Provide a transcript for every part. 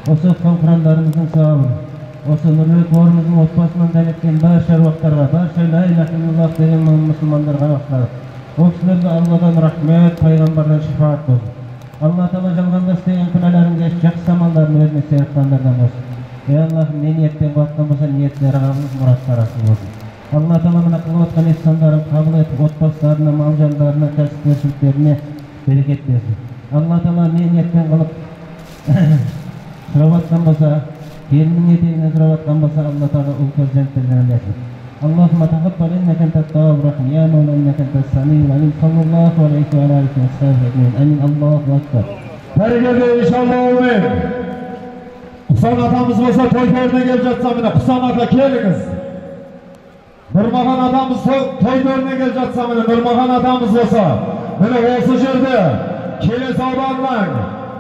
Осы оқыған Құрандарымыздың сауабын, осы Нұрлыбек бауырымыздың отбасынан дәметкен барша аруақтарға, барша ла илаха иллаллах деген мұсылмандарға бақталып, ол кісілерге Алладан рахмет, пайғамбардан шапағат болсын. Алла тағала жалғанда істеген күнәларын кешіп, жақсы амалдарын өзіне серік болсын. Ей Аллахым, не ниетпен қылып болса, ниеттері қабыл, мұраттары асыл болсын. Алла тағала мына қылып жатқан ихсандарын қабыл етіп, отбасыларына, мал жандарына, кәсіпкершіліктеріне берекет берсін. Алла тағала не ниетпен қылып сұрап атқан болса, келіннің етегінен сұрап атқан болса, Алла тағала ұл перзенттерден берсін. Аллахумма тақаббал иннака анта ат-таввабур рахим. Я Маула иннака анта ас-самиул алим. Саллаллаху алейхи ва аля алихи ва сахбихи ажмаин. Амин. Аллаху акбар. Бәрекелді, иншалла, әумин. Құсан атамыз болса, той төріне келіп жатса, міне Құсан ата келіңіз. Нұрмахан атамыз той төріне келіп жатса, міне Нұрмахан атамыз болса, міне осы жерде Келес ауданының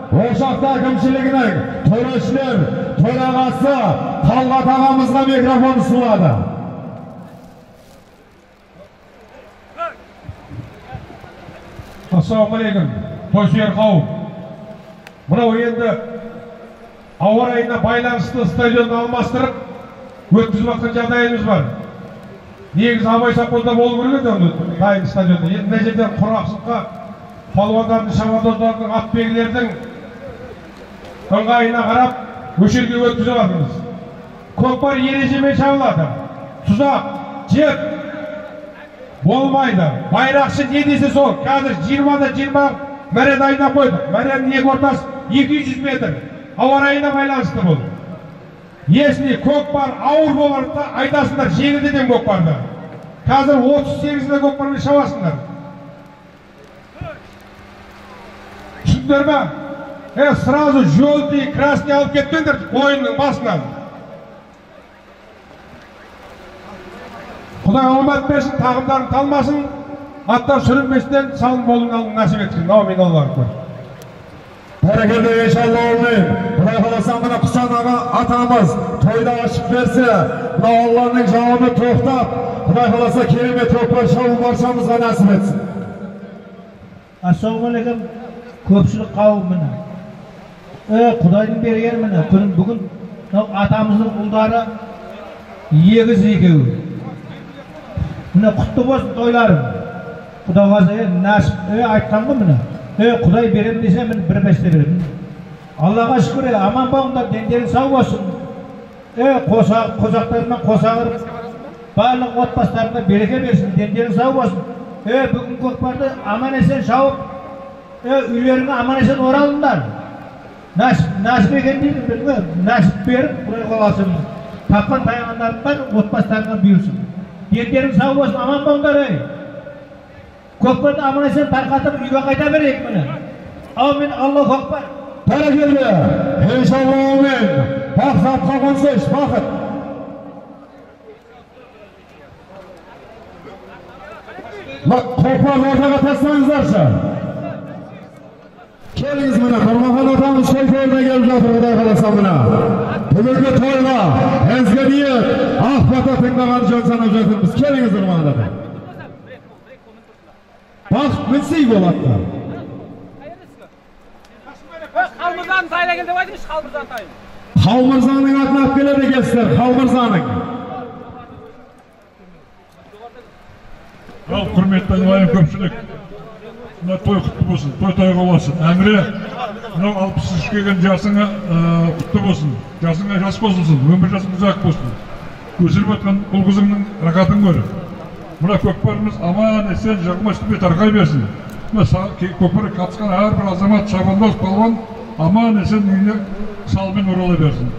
Ошақты әкімшілігінің төрешілер төрағасы Талғат ағамызға микрофон ұсынылады. Ассалаумағалейкум, тойсүйер қауым. Мынау енді ауа райына байланысты стадионды алмастырып өткізіп жатқан жағдайымыз бар. Негізі Абай совхозда болу керек еді дайын стадионда. Енді мына жерден құрғақшылыққа палуандардың, шабандоздардың, атбегілердің ыңғайына қарап осы жерге өткізіп жатырмыз. Көкпар ережемен шабылады. Тұзақ, жеп болмайды. Байрақшы не десе сол. Қазір 20-да 20 мәре дайындап қойдық. Мәреның екі ортасы 200 метр. Ауа райына байланысты бұл. Если көкпар ауыр боларда айтасыңдар, жеңілдетем көкпарды. Қазір 38-де көкпармен шабасыңдар. Түсіндіңдер ме? Сразу желтый, красный алып кетпеңдер ойынның басынан. Құдай алмат берсін, тағымдарын талмасын, аттар сүрінбестен салым болуын нәсіп етсін. Аумин, Аллаху акбар. Бәрекелді, иншалла, әумин. Құдай қаласа, мына Құсан аға атамыз тойда ашып берсе, мына Алланың жауабы тоқтап, Құдай қаласа керемет көкпар шабу баршамызға нәсіп етсін. Ассалаумағалейкум, көпшілік қауым міне. Құдайдың бергені міне. Күн бүгін атамыздың ұлдары егіз екеуі. Міне құтты болсын тойларың. Құдай қаласа, нәсіп айтқан ғой міне. Құдай берем десе, міне бір бесте беремін. Аллаға шүкір, аман болыңдар, дендерің сау болсын. Қосақтарынан қосағырып, барлық отбасыларына береке берсін, дендерің сау болсын. Бүгін көкпарды аман есен шауып, үйлеріңе аман есен оралыңдар. Нәсіп екен дейді, нәсіп беріп, Құдай қаласа, тапқан таянғандарың бар, отбасыларыңа бұйырсын. Дендерің сау болсын, аман болыңдар. Көкпарды аман есен тарқатып, үйге қайта берейік міне. Аумин, Аллаху акбар. Бәрекелді, иншалла, әумин. Бақыт атқа қонсайшы, бақыт. Көкпарды ортаға тастаңыздаршы. Келіңіз міне, Нұрмахан атамыз той төріне келіп жатыр, Құдай қаласа міне. Бүгінгі тойға ізгі ниет, ақ бата тыңдаған жөн санап жатырмыз. Келіңіз Нұрмахан ата. Бақыт мінсей болады. Қалмырзаның тайына кел деп айтыңызшы, Қалмырзаның тайын. Қалмырзаның атын алып келеді екенсіздер, Қалмырзаның. Ал, құрметті айналайын көпшілік, мына той құтты болсын, той тойға болсын. Әміре, мынау 63 келген жасыңа құтты болсын, жасыңа жас қосылсын, өмір жасың ұзақ болсын. Өсіріп жатқан ұл қызыңның рахатын көр. Мына көкпарымыз аман есен жығылмай үстіне тарқай берсін. Мына көкпарға қатысқан әрбір азамат, шабандоз, палуан аман есен үйіне салымен орала берсін.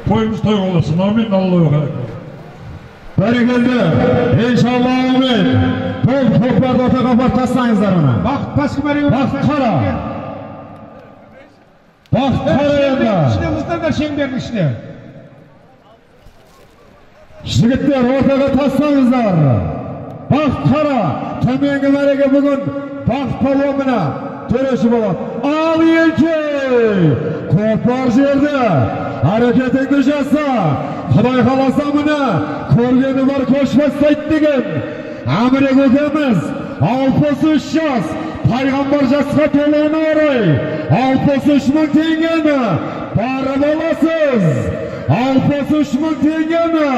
Тойымыз той болсын. Аумин, Аллаху акбар. Бәрекелді, иншалла аумин. Бұл көкпарды ортаға апарып тастаңыздар мына. Бақыт басқы мәреге. Бақыт қара. Бақыт қара енді. Ішіне мұздаңдар шеңбердің ішіне. Жігіттер ортаға тастаңыздар. Бақыт қара. Төменгі мәреге бүгін Бақыт палуан міне төреші болады. Ал елке, көкпар жерде әрекетіңді жаса. Құдай қаласа міне көргені бар көш бастайды деген Әміре көкеміз 63 жас, пайғамбар жасқа толуына орай 63 мың теңгені барып аласыз. 63 мың теңгені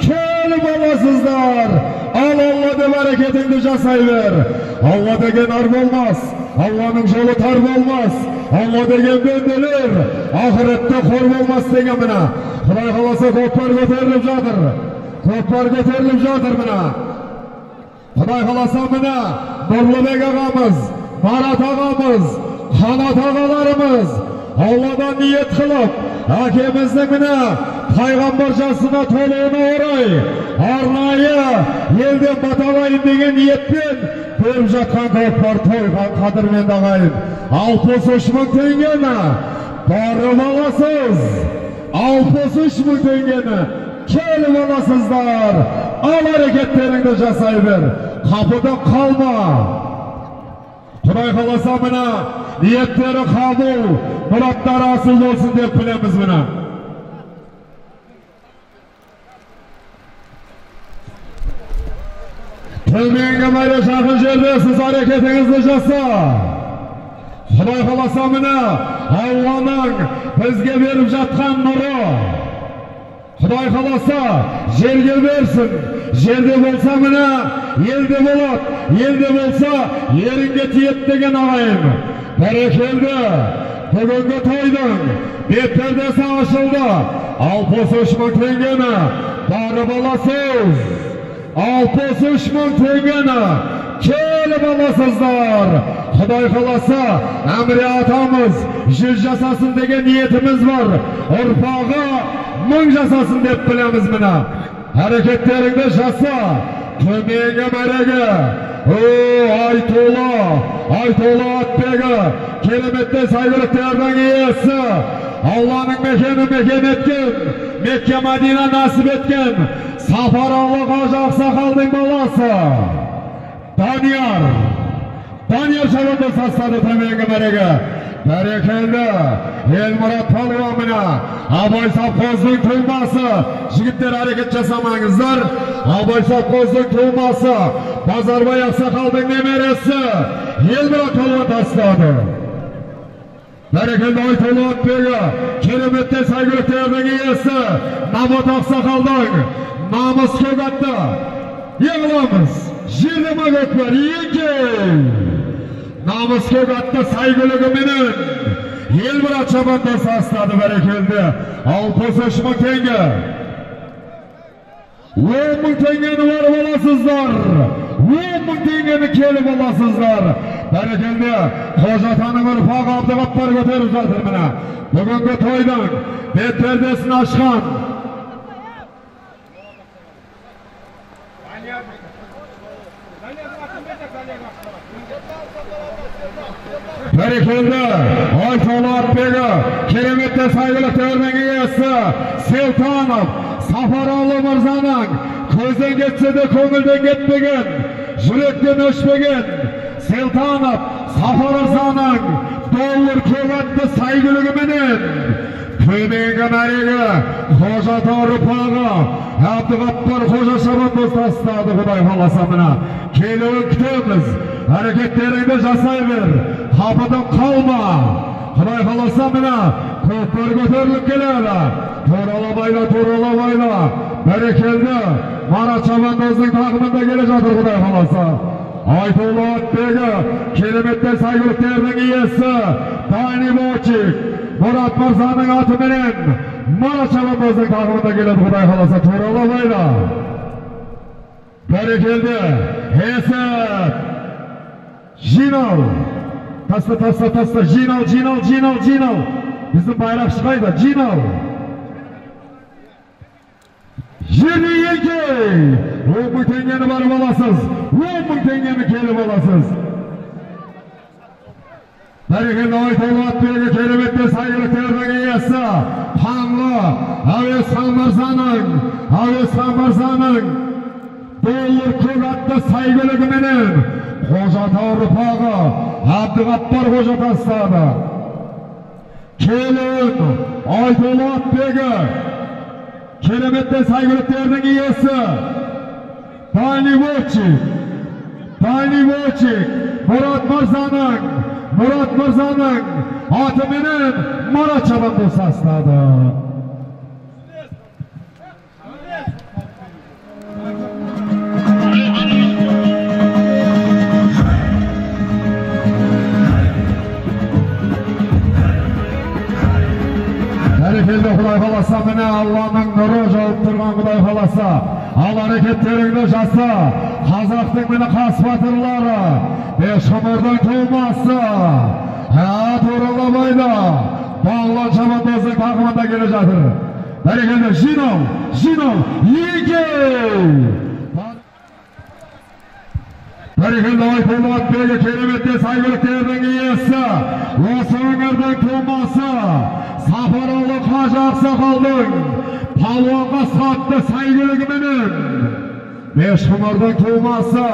келіп аласыздар. Ал Алла деп әрекетіңді жасай бер. Алла деген ар болмас, Алланың жолы тар болмас, Алла деген бенделер ақыретте қор болмас деген міне. Құдай қаласа көкпар көтеріліп жатыр. Көкпар көтеріліп жатыр міне. Құдай қаласа міне Нұрлыбек ағамыз, Марат ағамыз, Қанат ағаларымыз Алладан ниет қылып, әкеміздің міне пайғамбар жасына толуына орай арнайы елден баталайын деген ниетпен беріп жатқан көкпар тойға қадірменді ағайын. 63 мың теңгені барып аласыз. 63 мың теңгені келіп аласыздар. Ал әрекеттеріңді жасай бер. Қапыда қалма. Құдай қаласа міне ниеттері қабыл, мұраттары асыл болсын деп білеміз міне. Төменгі мәре жақын жерде сіз әрекетіңізді жаса. Құдай қаласа міне Алланың бізге беріп жатқан нұры. Құдай қаласа жерге берсін. Жерде болса міне елде болады. Елде болса ерінге тиеді деген ағайын. Бәрекелді, бүгінгі тойдың бет пердесі ашылды. 63 мың теңгені барып аласыз. 63 мың теңгені келіп аласыздар. Құдай қаласа Әміре атамыз 100 жасасын деген ниетіміз бар. Ұрпағы 1000 жасасын деп білеміз міне. Әрекеттеріңді жаса. Төменгі мәреге Айтулы, Айтулы атбегі, кереметті сәйгүліктердің иесі, Алланың мекені мекен еткен, Мекке Мәдина нәсіп еткен Сапаралы қажы ақсақалдың баласы Данияр. Данияр шабандоз тастады төменгі мәреге. Бәрекелді, Елмұрат палуан міне Абай совхоздың тумасы. Жігіттер әрекет жасамаңыздар. Абай совхоздың тумасы, Базарбай ақсақалдың немересі Елмұрат палуан тастады. Бәрекелді, Айтулы атбегі, кереметті сәйгүліктердің иесі Намат ақсақалдың намыс көк атты. Еғыламыз, жиырма көкпар, еңкей. Намыс көк атты сәйгүлігіменен Елмұрат шабандоз тастады. Бәрекелді, 63 мың теңге. 10 мың теңгені барып аласыздар. 10 мың теңгені келіп аласыздар. Бәрекелді, Қожа атаның ұрпағы Әбдіғаппар көтеріп жатыр міне. Бүгінгі тойдың бет пердесін ашқан Бәрекелді, Айтулы атбегі, кереметті сәйгүліктердің иесі Селтанов Сапаралы мырзаның көзден кетсе де көңілден кетпеген, жүректен өшпеген Селтанов Сапар мырзаның доллар көк атты сәйгүлігіменен төменгі мәрегі Қожа ұрпағы Әбдіғаппар Қожа шабандоз тастады. Құдай қаласа мына келуін күтеміз. Әрекеттеріңді жасай бер, қапыда қалма. Құдай қаласа мына көкпар көтеріліп келеді. Турала байла, турала байла. Бәрекелді, Марат шабандоздың тағымында келе жатыр. Құдай қаласа Айтулы атбегі, кереметтер сәйгүліктердің иесі Дани Бочик Мұрат мырзаның атыменен Марат шабандоздың тағымында келеді. Құдай қаласа турала байла. Бәрекелді, есеп, жинал, таста, таста, таста, жинал, жинал, жинал, жинал. Біздің байрақшы қайда? Жинал. Жерде еңкей, 10 мың теңгені барып аласыз, 10 мың теңгені келіп аласыз. Бәрекелді, Айтулы атбегі, кереметті сәйгүліктердің иесі Паңлы Әуесхан мырзаның, Әуесхан мырзаның доллар көк атты сәйгүлігіменен Қожа ұрпағы Әбдіғаппар Қожа тастады. Келін Айтулы атбегі, кереметті сәйгүліктердің иесі Дани Вовчик, Дани Вовчик Мұрат мырзаның, Мұрат мырзаның атыменен Марат шабандоз тастады. Бәрекелді, Құдай қаласа міне Алланың нұры жауып тұрған. Құдай қаласа ал әрекеттеріңді жаса. Қазақтың міне қас батырлары, Бешқұмырдың тумасы Туралабайда Бағлан шабандоздың тағымында келе жатыр. Бәрекелді, жинал, жинал, еңкей. Бәрекелді, Айтулы атбегі, кереметті сәйгүліктердің иесі, осы өңірдің тумасы Сапаралы Қажы ақсақалдың Палуан қасқа атты сәйгүлігіменен Бешқұмырдың тумасы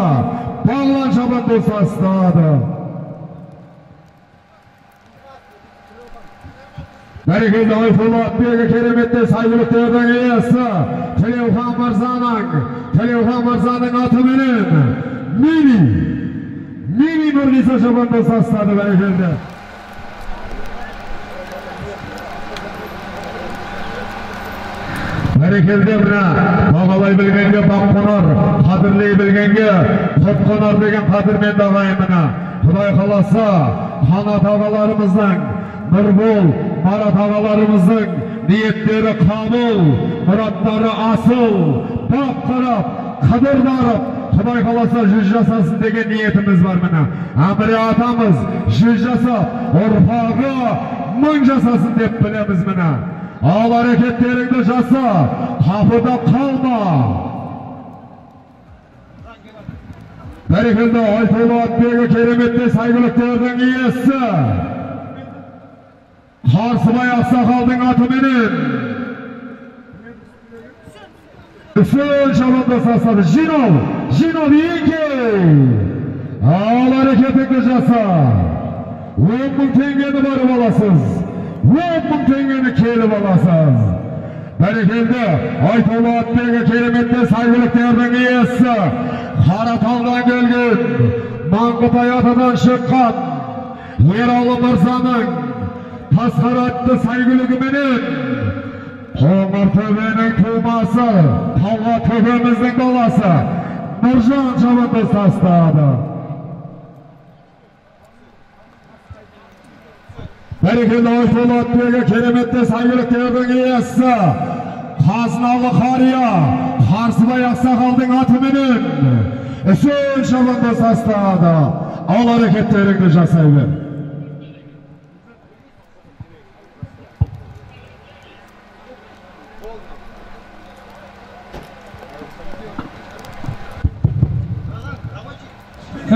Бағлан шабандоз тастады. Бәрекелді, Айтулы атбегі, кереметті сәйгүліктердің иесі Тілеухан мырзаның, Тілеухан мырзаның атыменен Мини, Мини Нұрғиса шабандоз тастады. Бәрекелді. Бәрекелді, мына бағалай білгенге бақ қонар, қадірлей білгенге құт қонар деген қадірменді ағайын мына. Құдай қаласа Қанат ағаларымыздың, Нұрбол, Марат ағаларымыздың ниеттері қабыл, мұраттары асыл, бақ қарап, қадір дарып, Құдай қаласа 100 жасасын деген ниетіміз бар мына. Әміре атамыз 100 жасап, ұрпағы 1000 жасасын деп білеміз мына. Ал әрекеттеріңді жаса, қапыда қалма. Бәрекелді, Айтулы атбегі, кереметті сәйгүліктердің иесі Қарсыбай ақсақалдың атыменен Үсен шабандоз тастады. Жинал, жинал, еңкей. Ал әрекетіңді жаса. 10 мың теңгені барып аласыз, 10 мың теңгені келіп аласыз. Бәрекелді, Айтулы атбегі, кереметті сәйгүліктердің иесі Қараталдан келген, Маңғытай атадан шыққан Ералы мырзаның Тасқар атты сәйгүлігіменен Қоңыр төбенің тумасы, Талғат төбеміздің баласы Нұржан шабандоз тастады. Бәрекелді, Айтулы атбегі, кереметті сәйгүліктердің иесі Қазыналы қария Қарсыбай ақсақалдың атыменен Үсен шабандоз тастады. Ал әрекеттеріңді жасай бер.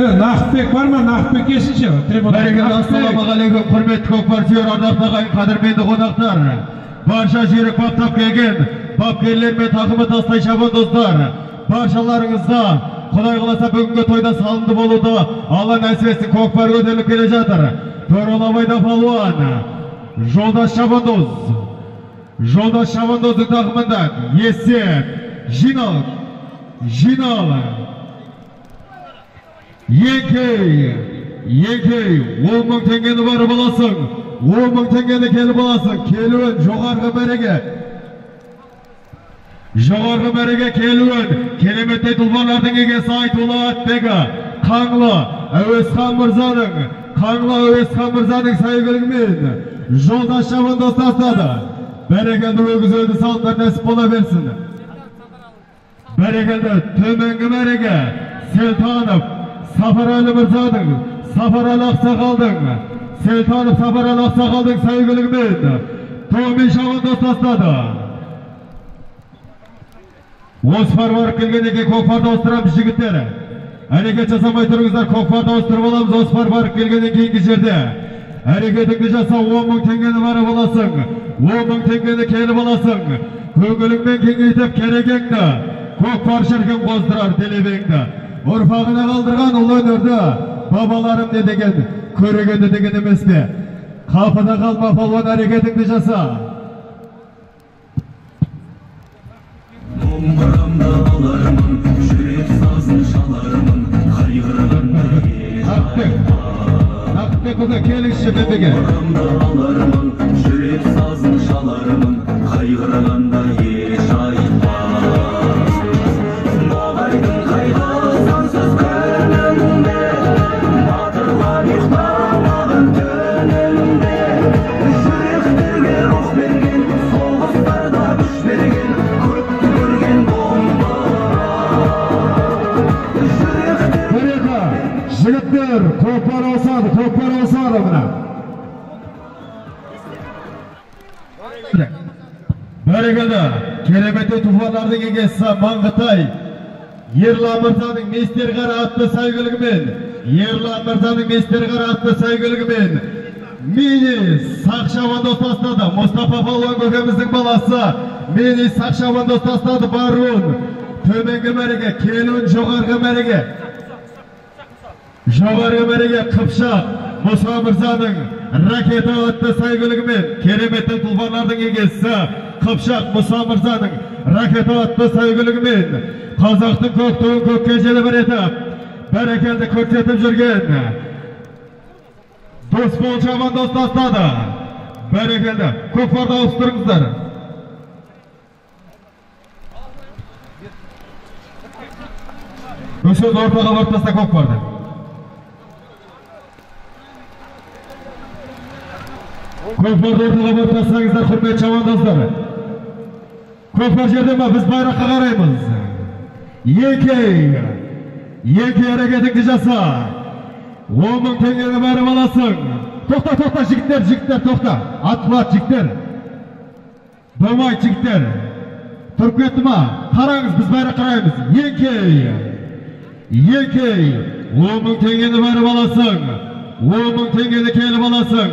Нақытбек бар ма? Нақытбек келсінші. Бәрекелді, ассалаумағалейкум, құрметті көкпар сүйер ардақты ағайын, қадірменді қонақтар. Барша жүйрік баптап келген бапкерлер мен тақымы тастай шабандоздар, баршаларыңызға Құдай қаласа бүгінгі тойда салымды болуды Алла нәсіп етсін. Көкпар көтеріліп келе жатыр. Торолабайда палуан Жолдас Шабандоз. Жолдас Шабандоздың тақымында есеп жинал. Жинал. Еңкей, еңкей, 10 мың теңгені барып аласың, 10 мың теңгені келіп аласың, келуін жоғарғы мәреге. Жоғарғы мәреге келуін, кереметтей тұлпарлардың егесі Айтулы Атбегі, Қаңлы Әуесхан мырзаның, Қаңлы Әуесхан мырзаның сәйгүлігімен Жолдас Шабандоз тастады. Бәрекелді өгіз өлді салындар нәсіп бола берсін. Бәрекелді төменгі мәреге Селтанов Сафаралы мырзаның, Сафаралы ақсақалдың, Селтанов Сафаралы ақсақалдың сәйгүлігімен Томи Шабандоз тастады. Оспар барып келген екен, көкпарды ауыстырамыз жігіттер. Әрекет жасамай тұрыңыздар, көкпарды ауыстырып аламыз. Оспар барып келгеннен кейінгі жерде. Әрекетіңді жаса, 10 мың теңгені барып аласың, 10 мың теңгені келіп аласың. Көңіліңмен кеңейтіп керегеңді, көкпар шіркін қоздырар делебеңді. Ұрпағына қалдырған ұлы өнерді, бабаларым не деген, көрегенді деген емес пе? Қапыда қалма палуан, әрекетіңді жаса. Домбырамды алармын, жүрек сазын шалармын, қайғырғанда еш айтпа. Нақытбек ұлы, келіңізші бөбеге. Домбырамды алармын, жүрек сазын шалармын, қайғырғанда еш айтпа. Ноғайдың қайғы сансыз күнінде, батырлар ұйықтамаған түнінде, жүректерге рух берген, соғыстарда күш берген, көпті көрген домбыра. Бір-екі, жігіттер, көкпар ауысады, көкпар ауысады мына. Бәрекелді, кереметтей тұлпарлардың егесі Маңғытай Ерлан мырзаның Мистер Қара атты сәйгүлігімен, Ерлан мырзаның Мистер Қара атты сәйгүлігімен Мини Сақ Шабандоз тастады. Мұстафа палуан көкеміздің баласы Мини Сақ Шабандоз тастады. Барун төменгі мәреге, келуін жоғарғы мәреге. Жоғарғы мәреге Қыпшақ Мұса мырзаның Ракета атты сәйгүлігімен, кереметтей тұлпарлардың егесі Қыпшақ Мұса мырзаның Ракета атты сәйгүлігімен қазақтың көк туын көкке желбіретіп, бәрекелді көрсетіп жүрген Досбол Шабандоз тастады. Бәрекелді, көкпарды ауыстырыңыздар. Өсөз ортаға барып таста көкпарды. Көкпарды ортаға барып тастаңыздар, құрметті шабандоздар. Көкпар жерде ма, біз байраққа қараймыз. Еңкей, еңкей, әрекетіңді жаса. 10 мың теңгені барып аласың. Тоқта, тоқта, жігіттер, жігіттер, тоқта. Ат құлат, жігіттер. Болмайды, жігіттер. Тұрып кетті ма? Қараңыз, біз байрақ қараймыз. Еңкей, еңкей, 10 мың теңгені барып аласың. 10 мың теңгені келіп аласың.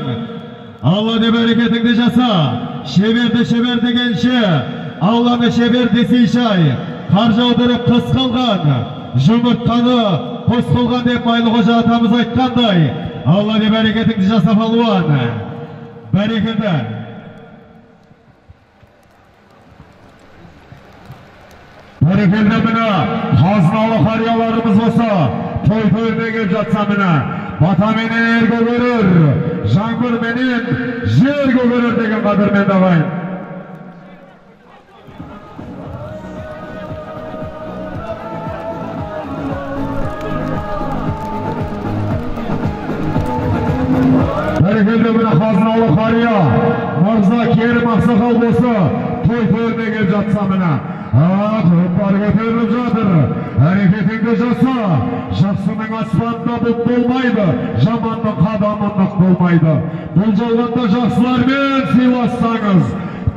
Алла деп әрекетіңді жаса. Шеберді шебер дегенше, Алланы шебер десейші ай. Қар жаудырып қыс қалған, жұмыртқаны қос қылған деп Майлықожа атамыз айтқандай. Алла деп әрекетіңді жаса палуан. Бәрекелді. Бәрекелді, міне қазыналы қарияларымыз болса, той төріне келіп жатса міне, батаменен ер көгерер, жаңбырменен жер көгерер деген қадірменді ағайын. Бәрекелді, міне қазыналы қария Мырза Керім ақсақал болса, той төріне келіп жатса міне, көкпар көтеріліп жатыр. Әрекетіңді жаса. Жақсының аспанында бұлт болмайды, жаманның қадамы нық болмайды. Бұл жалғанда жақсылармен сыйлассаңыз,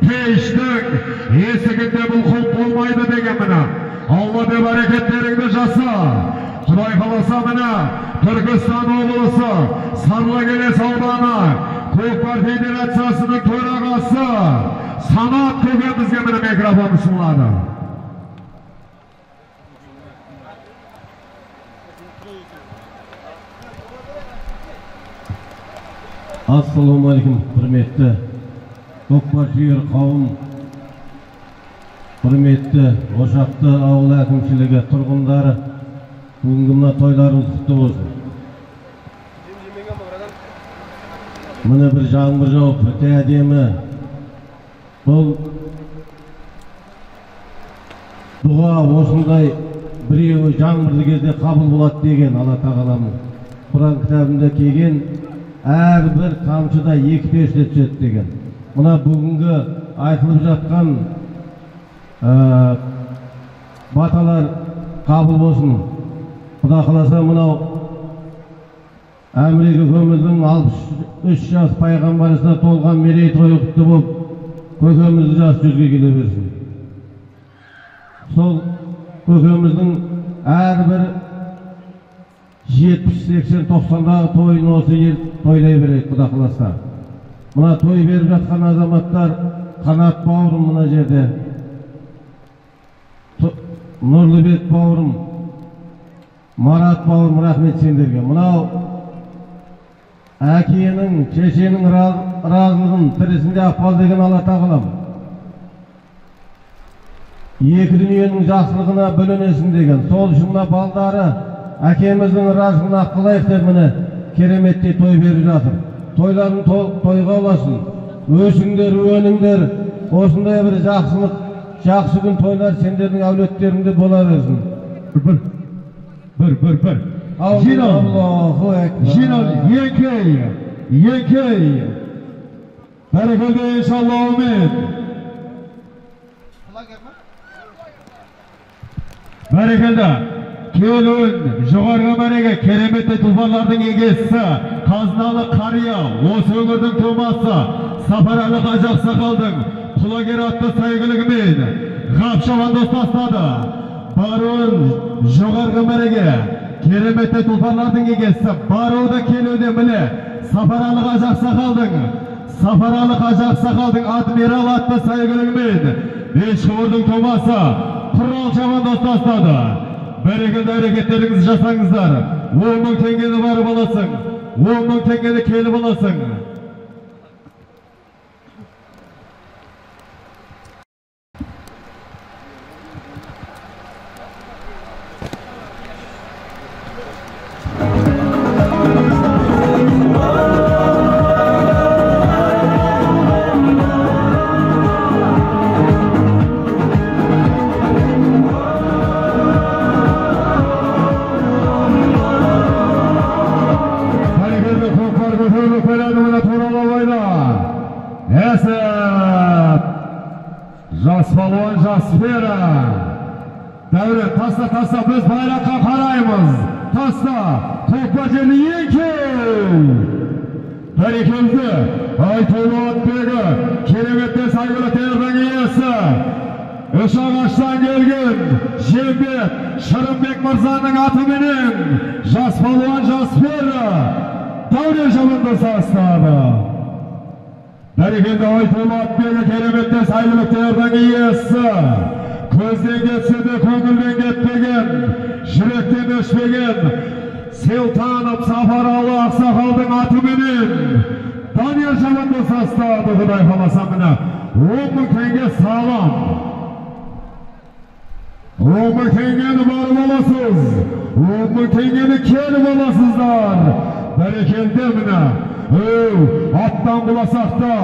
пештің есігінде бұл құлып болмайды деген міне. Алла деп әрекеттеріңді жаса. Құдай қаласа міне Түркістан облысы Сарлыкелес ауданы Көкпар федерациясының төрағасы Санат көкемізге міне микрофон ұсынылады. Ассалаумағалейкум, құрметті көкпар сүйер қауым, құрметті Ошақты ауыл әкімшілігі тұрғындары, бүгінгі мына тойларыңыз құтты болсын. Міне бір жаңбыр жауып, өте әдемі. Бұл дұға осындай біреуі жаңбырлы кезде қабыл болады деген Алла Тағаламның Құран кітабында келген, әрбір тамшыда екі періште түседі деген. Мына бүгінгі айтылып жатқан баталар қабыл болсын. Құда қаласа мынау Әміре көкеміздің 63 жас пайғамбарысына толған мерейтойы құтты болып, көкеміздің жас жүзге келе берсін. Сол көкеміздің әрбір 70, 80, 90-дағы тойын осы ел тойлай берейік, Құда қаласа. Мына той беріп жатқан азаматтар, Қанат бауырым мына жерде, Нұрлыбек бауырым, Марат бауырым, рахмет сендерге. Мынау әкенің, шешенің разылығын тірісінде ақпал деген Алла Тағалам. Екі дүниенің жақсылығына бөленесің деген. Сол үшін мына балдары әкеміздің разылығын аққылайық деп міне кереметтей той беріп жатыр. Тойларын тойға ұласын. Өсіңдер, өніңдер, осындай бір жақсылық, жақсы күн тойлар сендердің әулеттеріңде бола берсін. Бір, бір, бір, бір. Аллаху акбар. Жинал, еңкей, еңкей. Бәрекелді, иншалла, әумин. Бәрекелді. Келуін жоғарғы мәреге кереметті тұлпарлардың егесі, қазыналы қария, осы өңірдің тумасы, Сапаралы қажы ақсақалдың Құлагер атты сәйгүлігімен Ғап шабандоз тастады. Баруын жоғарғы мәреге кереметті тұлпарлардың егесі, баруды келуде міне Сапаралы қажы ақсақалдың, Сапаралы қажы ақсақалдың Адмирал атты сәйгүлігімен Бешқұбырдың тумасы Құрал шабандоз тастады. Бәрекелді әрекеттеріңізді жасаңыздар. 10 мың теңгені барып аласың, 10 мың теңгені келіп аласың. Жас балуан, жас сфера. Дәурен, таста, таста, біз байраққа қараймыз. Таста, көкпар жерді еңкеу. Бәрекелді, Айтулы атбегі, кереметті сәйгүліктердің иесі. Үш ағаштан келген Жембек, Шырынбек мырзаның атыменен жас балуан, жас сфера. Дәурен шабандоз тастады. Бәрекелді, Айтулы атбегі, кереметті сәйгүліктердің иесі. Көзден кетсе де көңілден кетпеген, жүректен өшпеген Селтанов Сапаралы ақсақалдың атыменен Данияр шабандоз тастады. Құдай қаласа міне 10 мың теңге салам. 10 мың теңгені барып аласыз, 10 мың теңгені келіп аласыздар. Бәрекелді, міне аттан құласақ та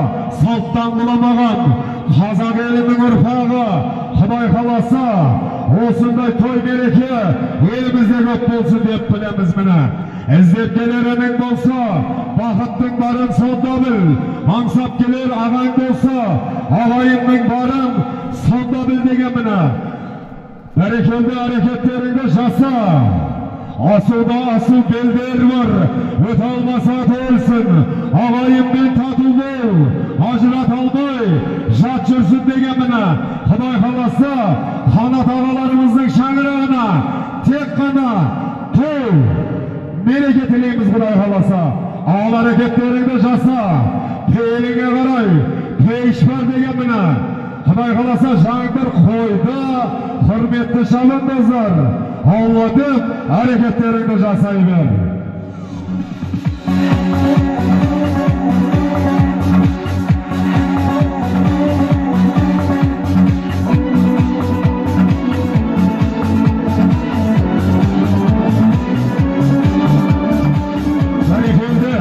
салттан құламаған қазақ елінің ұрпағы, Құдай қаласа осындай той береке елімізде көп болсын деп білеміз міне. Іздеп келер інің болса, бақыттың барын сонда біл. Аңсап келер ағаң болса, ағайынның барын сонда біл деген міне. Бәрекелді әрекеттеріңді жаса. Асуда асу белдер бар, өте алмаса өлсін. Ағайынмен тату бол, ажырата алмай жат жүрсін деген міне. Құдай қаласа қанат ағаларымыздың шаңырағына тек қана той мереке тілейміз. Құдай қаласа ал әрекеттеріңді жаса, пейіліңе қарай пейіш бар деген міне. Құдай қаласа жаңбыр қойды, құрметті шабандоздар, Алла деп әрекеттеріңді жасай бер. Бәрекелді.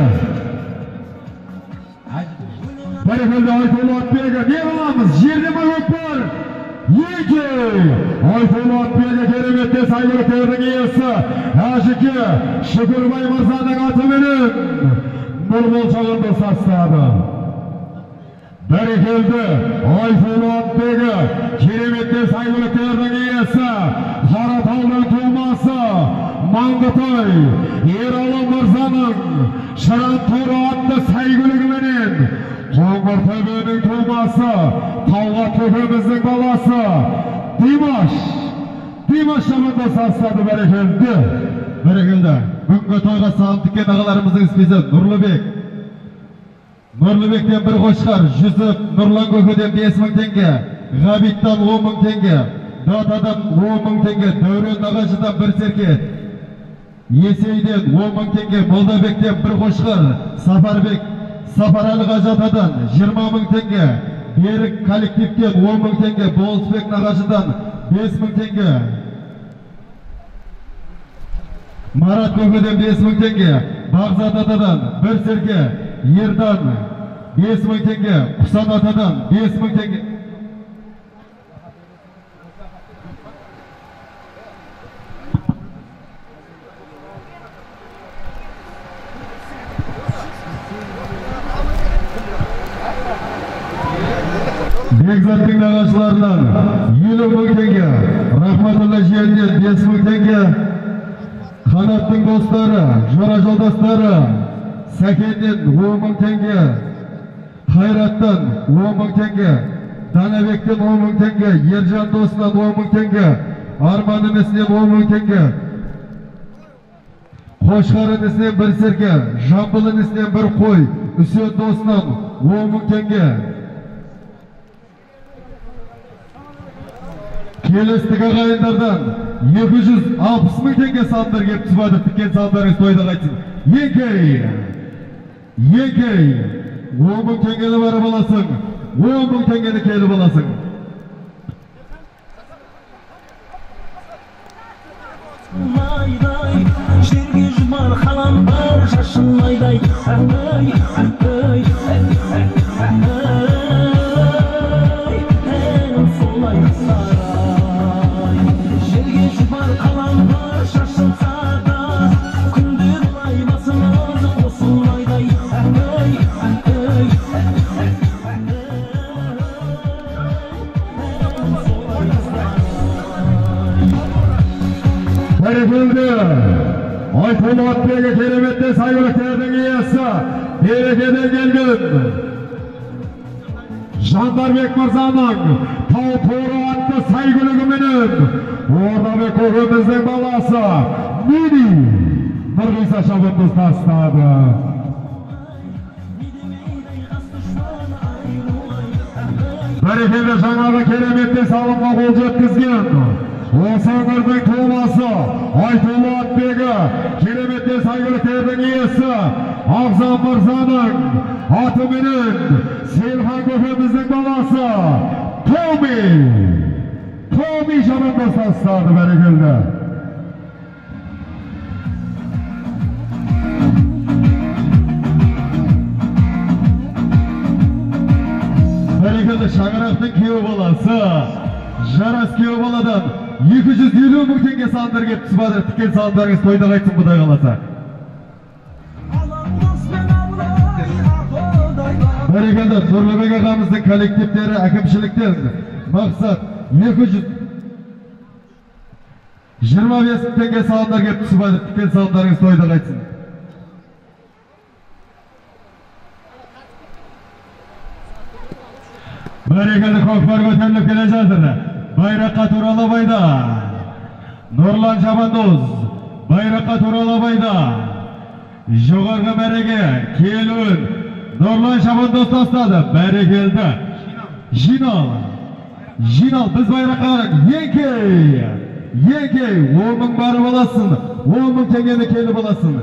Бәрекелді Айтолы Атбегі. Не қыламыз? Жерде ме көкпар? Еңкей! Айтолы Атбегі кереметте сәйгүліктердің иесі Әжіке Шүкірбай мырзаның атыменен Нұрбол шабандоз тастады. Бәрекелді Айтолы Атбегі кереметте сәйгүліктердің иесі Қаратаудың тумасы Маңғытай Ералы мырзаның Шыран торы атты сәйгүлігіменен Қоңыр төбенің тумасы Талғат көкеміздің баласы Димаш шабандоз тастады. Бәрекелді. Бәрекелді. Бүгінгі тойға салым тіккен ағаларымыздың іспесі Нұрлыбек. Нұрлыбектен бір қошқар, Жүсіп Нұрлан көкеден 5 мың теңге, Ғабиттан 10 мың теңге, Датадан 10 мың теңге, Дәурен нағашыдан бір серке, Есейден 10 мың теңге, Молдабектен бір қошқар, Сапарбек Сапаралы қажатадан 20 мың теңге, Берік коллективтен 10 мың теңге, Болысбек нағашыдан 5 мың теңге, Марат көкеден 5 мың теңге, Бағзат атадан бір серке, Ердан 5 мың теңге, Құсан атадан 5 мың теңге. Бекзаттың нағашыларынан 50 мың теңге, Рахматулла жиенінен 5 мың теңге, Қанаттың достары, жора жолдастары Сәкеннен 10 мың теңге, Қайраттан 10 мың теңге, Данабектен 10 мың теңге, Ержан досынан 10 мың теңге, Арман інісінен 10 мың теңге, Қошқар інісінен бір серке, Жамбыл інісінен бір қой, Үсен досынан 10 мың теңге. Келістік ағайындардан 260 мың теңге салымдар келіп түсіп жатыр. Тіккен салымдарыңыз тойда қайтсын. Еңкей! Еңкей! 10 мың теңгені барып аласың, 10 мың теңгені келіп аласың. Жерге жұмар қалам бар шашын айдай, ай, ай, ай, әнім солай сарай. Жерге жұмар қалам бар шашылса да, күнде былай басымыз қосылмайдай, ай, ай, әнім солай сарай. Бәрекелді. Айтолы Атбегі кереметті сәйгүліктердің иесі Берекеден келген Жандарбек мырзаның Тау торы атты сәйгүлігіменен Ордабек көкеміздің баласы Мини Нұрғиса шабандоз тастады. Бәрекелді жаңағы кереметті салымға қол жеткізген осы өңірдің тумасы Айтолы Атбегі кереметті сәйгүліктердің иесі Ағзам мырзаның атыменен Сейілхан көкеміздің баласы Томи шабандоз тастады. Бәрекелді. Бәрекелді шаңырақтың күйеу баласы Жарас күйеу баладан 250 мың теңге салымдар келіп түсіп жатыр. Тіккен салымдарыңыз тойда қайтсын, Құдай қаласа. Бәрекелді Нұрлыбек ағамыздың коллективтері әкімшіліктен Мақсат 225 мың теңге салымдар келіп түсіп жатыр. Тіккен салымдарыңыз тойда қайтсын. Бәрекелді көкпар көтеріліп келе жатыр. Байраққа туралабайда Нұрлан шабандоз байраққа туралабайда жоғарғы мәреге келуін Нұрлан шабандоз тастады. Бәрекелді. Жинал. Жинал, біз байраққа қарап. Еңкей! Еңкей, 10 мың барып аласың, 10 мың теңгені келіп аласың.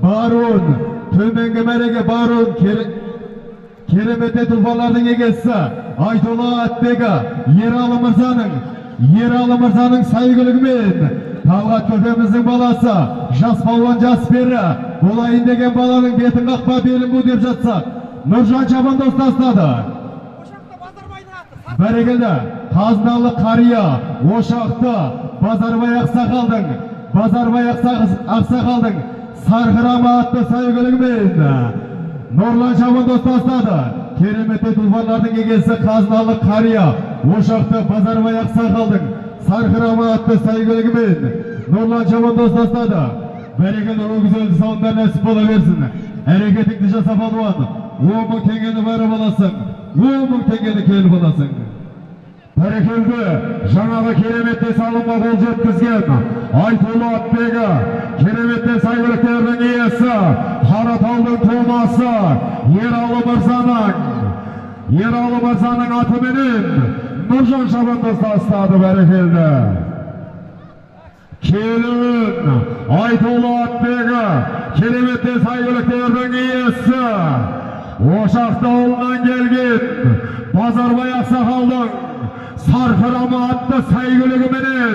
Баруын, төменгі мәреге баруын, кереметте тұлпарлардың егесі Айтолы Атбегі Ералы мырзаның сәйгүлігімен Талғат көкеміздің баласы, жас палуан жас пері, болайын деген баланың бетін қақпа, белін бу деп жатса, Нұржан шабандоз тастады. Бәрекелді, қазыналы қария, Ошақты Базарбай ақсақалдың, Базарбай ақсақалдың Сарқырама атты сәйгүлігімен Нұрлан шабандоз тастады. Кереметті тұлпарлардың егесі қазыналы қария, Ошақты Базарбай ақсақалдың Сарқырама атты сәйгүлігімен Нұрлан шабандоз тастады. Бәрекелді, өгіз өлді салымдар нәсіп бола берсін. Әрекетіңді жаса палуан, 10 мың теңгені барып аласың, 10 мың теңгені келіп аласың. Бәрекелді, жаңағы кереметті салымға қол жеткізген Айтулы атбегі, кереметті сәйгүліктердің иесі, Қаратаудың тумасы Ералы мырзаның, Ералы мырзаның атыменен Нұржан шабандоз тастады. Бәрекелді. Келуін Айтулы атбегі, кереметті сәйгүліктердің иесі, Ошақты ауылынан келген Базарбай ақсақалдың Сарқырама атты сәйгүлігіменен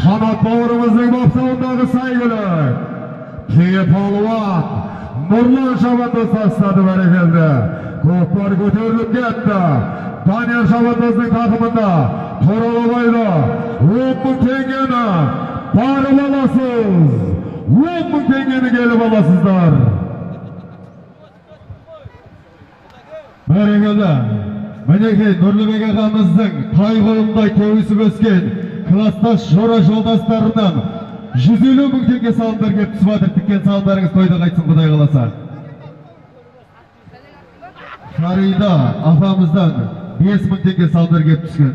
Қанат бауырымыздың бапсауындағы сәйгүлік Түйе палуан Нұрлан шабандоз тастады. Бәрекелді. Көкпар көтеріліп кетті. Данияр шабандоздың тақымында Туралыбайды 10 мың теңгені барып аласыз, 10 мың теңгені келіп аласыздар. Бәрекелді. Мінекей Нұрлыбек ағамыздың тай қолындай кеуісіп өскен кластас жора жолдастарынан 150 мың теңге салымдар келіп түсіп жатыр. Тіккен салымдарыңыз тойда қайтсын, Құдай қаласа. Фарида апамыздан 5 мың теңге салымдар келіп түскен.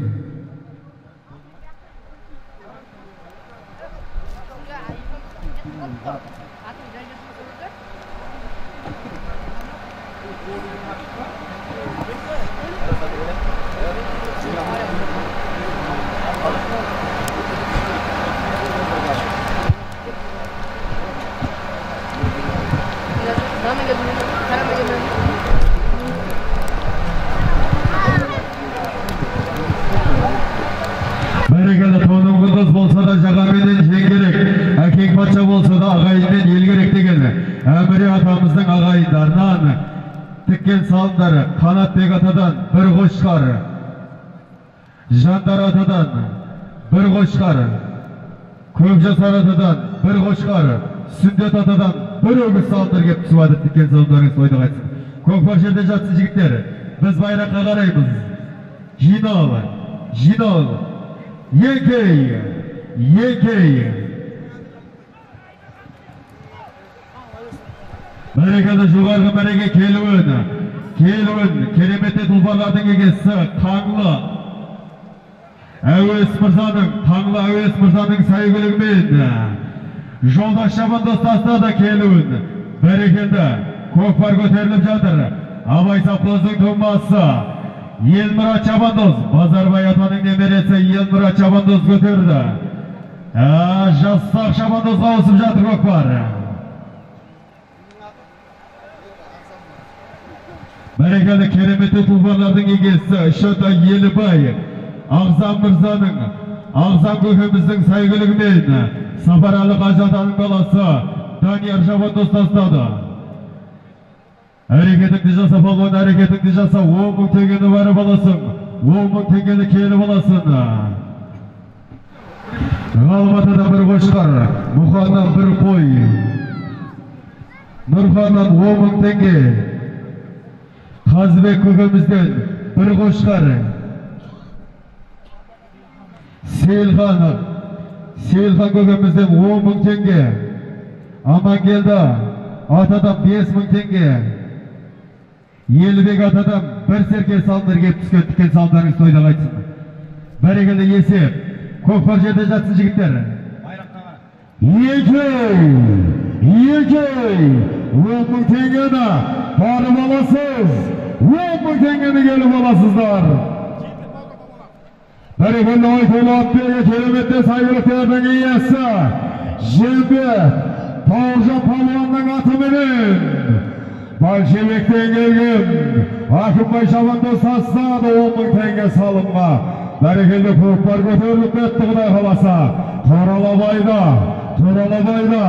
Бәрекелді, тоным құндыз болса да жағаменен жең керек, әкең патша болса да ағайынмен ел керек деген Әміре атамыздың ағайындарынан тіккен салымдары Қанатбек атадан бір қошқар, Жандар атадан бір қошқар, Көпжасар атадан бір қошқар, Сүндет атадан бір өгіз салымдар келіп түсіп жатыр. Тіккен салымдарыңыз тойда қайтсын. Көкпар жерде жатсын жігіттер, біз байраққа қараймыз. Жинал, жинал. Еңкей, еңкей. Бәрекелді, жоғарғы мәреге келуін, келуін, кереметті тұлпарлардың егесі Қаңлы Әуес мырзаның, Қаңлы Әуес мырзаның сәйгүлігімен Жолдас шабандоз тастады келуін. Бәрекелді, көкпар көтеріліп жатыр. Абай совхоздың тумасы Елмұрат шабандоз, Базарбай атаның немересі Елмұрат шабандоз көтерді. Жасақ шабандозға ауысып жатыр көкпар. Бәрекелді, кереметті тұлпарлардың егесі Шота Елібай Ағзам мырзаның, Ағзам көкеміздің сәйгүлігімен Сапаралы қажы атаның баласы Данияр шабандоз тастады. Әрекетіңді жаса палуан, әрекетіңді жаса, 10 мың теңгені барып аласың, 10 мың теңгені келіп аласың. Ғалым атадан бір қошқар, Мұханнан бір қой, Нұрханнан 10 мың теңге, Қазыбек көкемізден бір қошқар, Сейілхан, Сейілхан көкемізден 10 мың теңге, Амангелді атадан 5 мың теңге, Елібек атадан бір серке салымдар келіп түскен. Тіккен салымдарыңыз тойда қайтсын. Бәрекелді, есеп. Көкпар жерде жатсын жігіттер. Еңкей, еңкей, 10 мың теңгені барып аласыз, 10 мың теңгені келіп аласыздар. Бәрекелді, Айтулы атбегі, кереметті сәйгүліктердің иесі Жембет Бауыржан палуанның атыменен Большевиктен келген Әкімбай шабандоз тастады 10 мың теңге салымға. Бәрекелді, көкпар көтеріліп кетті, Құдай қаласа. Торалабайда, Торалабайда.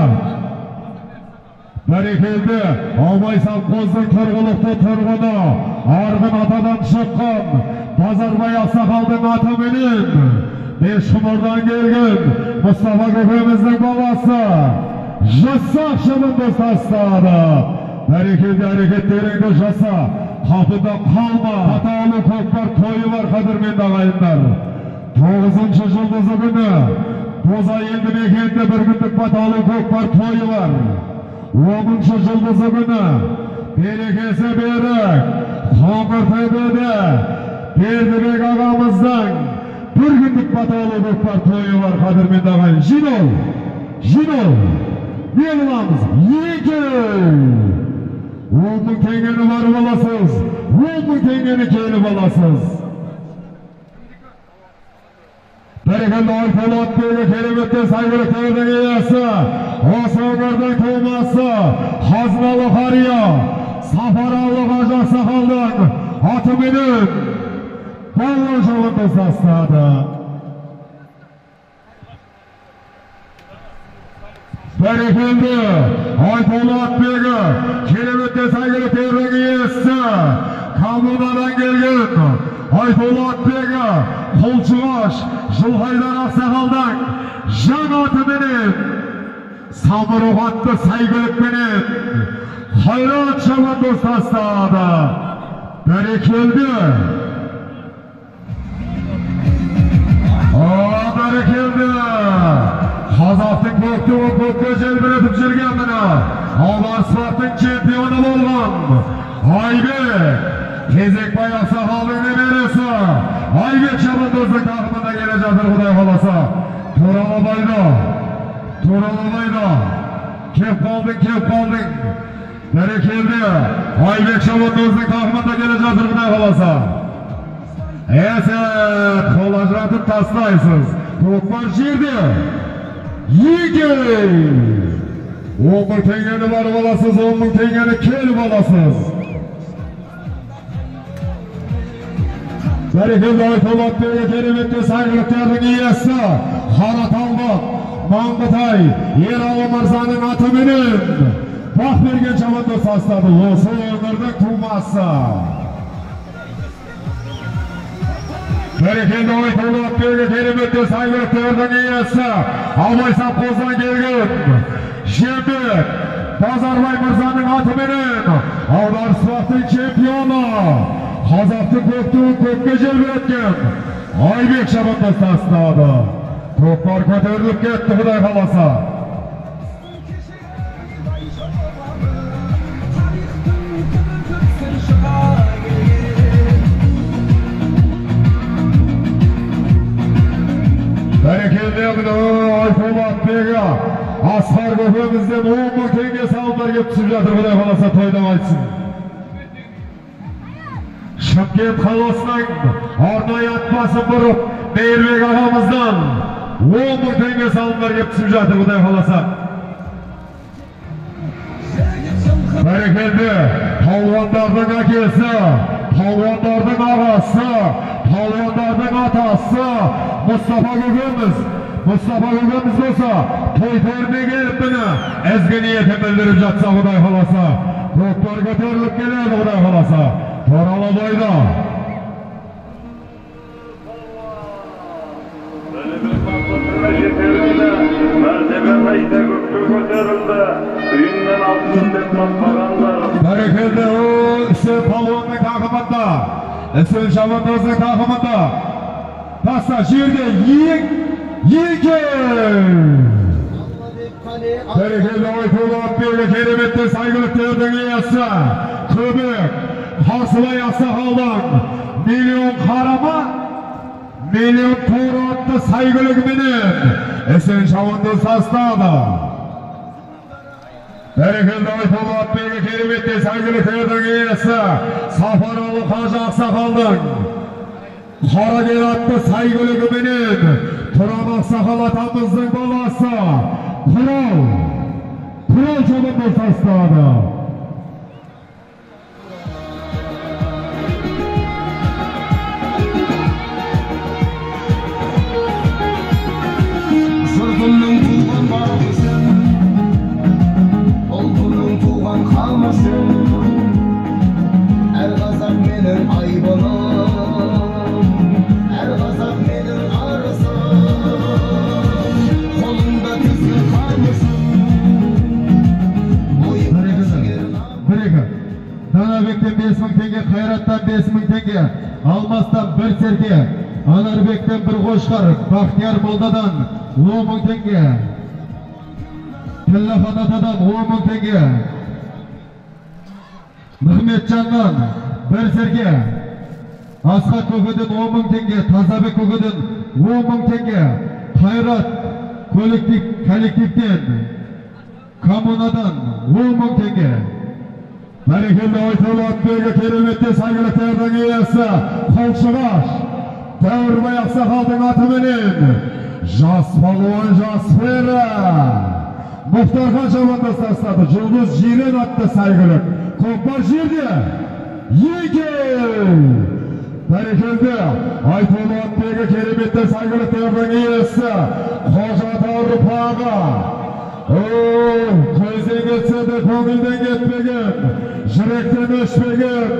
Бәрекелді, Абай совхоздың тұрғылықты тұрғыны, Арғын атадан шыққан Базарбай ақсақалдың атыменен Бесшұмырдан келген Мұстафа көкеміздің баласы Жасақ шабандоз тастады. Бәрекелді, әрекеттеріңді жаса, қапыда қалма. Атаулы көкпар тойы бар, қадірменді ағайындар. 9-шы жұлдызы күні Бозай елді мекенінде бір күндік баталы көкпар тойы бар. 10-шы жұлдызы күні берекесі берік Қоңыртөбеде Бердібек ағамыздың бір күндік баталы көкпар тойы бар, қадірменді ағайын. Жинол, жинол, не қыламыз? 2 10 мың теңгені барып аласыз, 10 мың теңгені келіп аласыз. Бәрекелді, Айболат бегі кереметтен сәйгүліктердің иесі, осы өңірдің тумасы Қазыналы қария Сапаралы қажы ақсақалдың атыменен балуан шабандоз тастады. Бәрекелді, Айболат бегі кереметтен сәйгүліктердің иесі, коммунадан келген Айболат бегі Қолшығаш Жылқайдар ақсақалдың жаңа атыменен Самұрық атты сәйгүлікпенен Қайрат шабандоз тастады. Бәрекелді. Бәрекелді. Қазақтың көк туын көкке желбіретіп жүрген міне Аударыспақтың чемпионы болған Айбек Кезекбай ақсақалдың немересі Айбек шабандоздың тақымында келе жатыр, Құдай қаласа. Торалабайда, Торалабайда. Кеп қалдың, кеп қалдың. Бәрекелді, Айбек шабандоздың тақымында келе жатыр, Құдай қаласа. Есет, қол ажыратып тастайсыз. Көкпар жерде. 2 10 мың теңгені барып аласыз, 10 мың теңгені келіп аласыз. Бәрекелді, Айболат бегі кереметті сәйгүліктердің иесі Қараталдық Маңғытай Ералы мырзаның атыменен Бақберген шабандоз тастады. Осы өңірдің тумасы. Бәрекелді, Айболат бегі кереметті сәйгүліктердің иесі Абай совхоздан келген Жембек Базарбай мырзаның атыменен аударыспақтың чемпионы, Қазақтың көк туын көкке желбіреткен Айбек шабандоз тастады. Көкпар көтеріліп кетті, Құдай қаласа. Бәрекелді, Айболат бегі Асқар көкемізден 10 мың теңге салымдар келіп түсіп жатыр, Құдай қаласа тойда айтсын. Шымкент қаласының арнайы атбасын бұрып Мейірбек ағамыздан 10 мың теңге салымдар келіп түсіп жатыр, Құдай қаласа. Бәрекелді, палуандардың әкесі, палуандардың ағасы, палуандардың атасы Мұстафа көкеміз. Мұстафа көкеміз болса той төріне келіп міне ізгі ниетін білдіріп жатса, Құдай қаласа. Көкпар көтеріліп келеді, Құдай қаласа. Торалабайда. Бәрекелді, Үсен палуанның тақымында, Үсен шабандоздың тақымында. Таста жерде 2. Бәрекелді, Айболат бегі кереметті сәйгүліктердің иесі Көбек Қарсыбай ақсақалдың миллион қарама, миллион торы атты сәйгүлігіменен Үсен шабандоз тастады. Бәрекелді, Айболат бегі кереметті сәйгүліктердің иесі Сапаралы қажы ақсақалдың Қарагер атты сәйгүлігіменен Тұран ақсақал атамыздың баласы Құрал, Құрал шабандоз тастады. Данабектен 5000 теңге, Қайраттан 5000 теңге, Алмастан бір серке, Анарбектен бір қошқар, Бақтияр молдадан 10000 теңге, Тіллахан атадан 10000 теңге, Нығметжаннан бір серке, Асхат көкеден 10000 теңге, Тазабек көкеден 10000 теңге, Қайрат коллективтен, коммунадан 10000 теңге. Бәрекелді Айтулы атбегі кереметте сәйгүліктердің иесі Қолшығаш Дәуірбай ақсақалдың атыменен жас палуан жас пері Мұхтархан шабандоз тастады. Жұлдыз Жирен атты сәйгүлік. Көкпар жерде екеу. Бәрекелді Айтулы атбегі кереметте сәйгүліктердің иесі Қожа ұрпағы. Көзден кетсе де көңілден кетпеген, жүректен өшпеген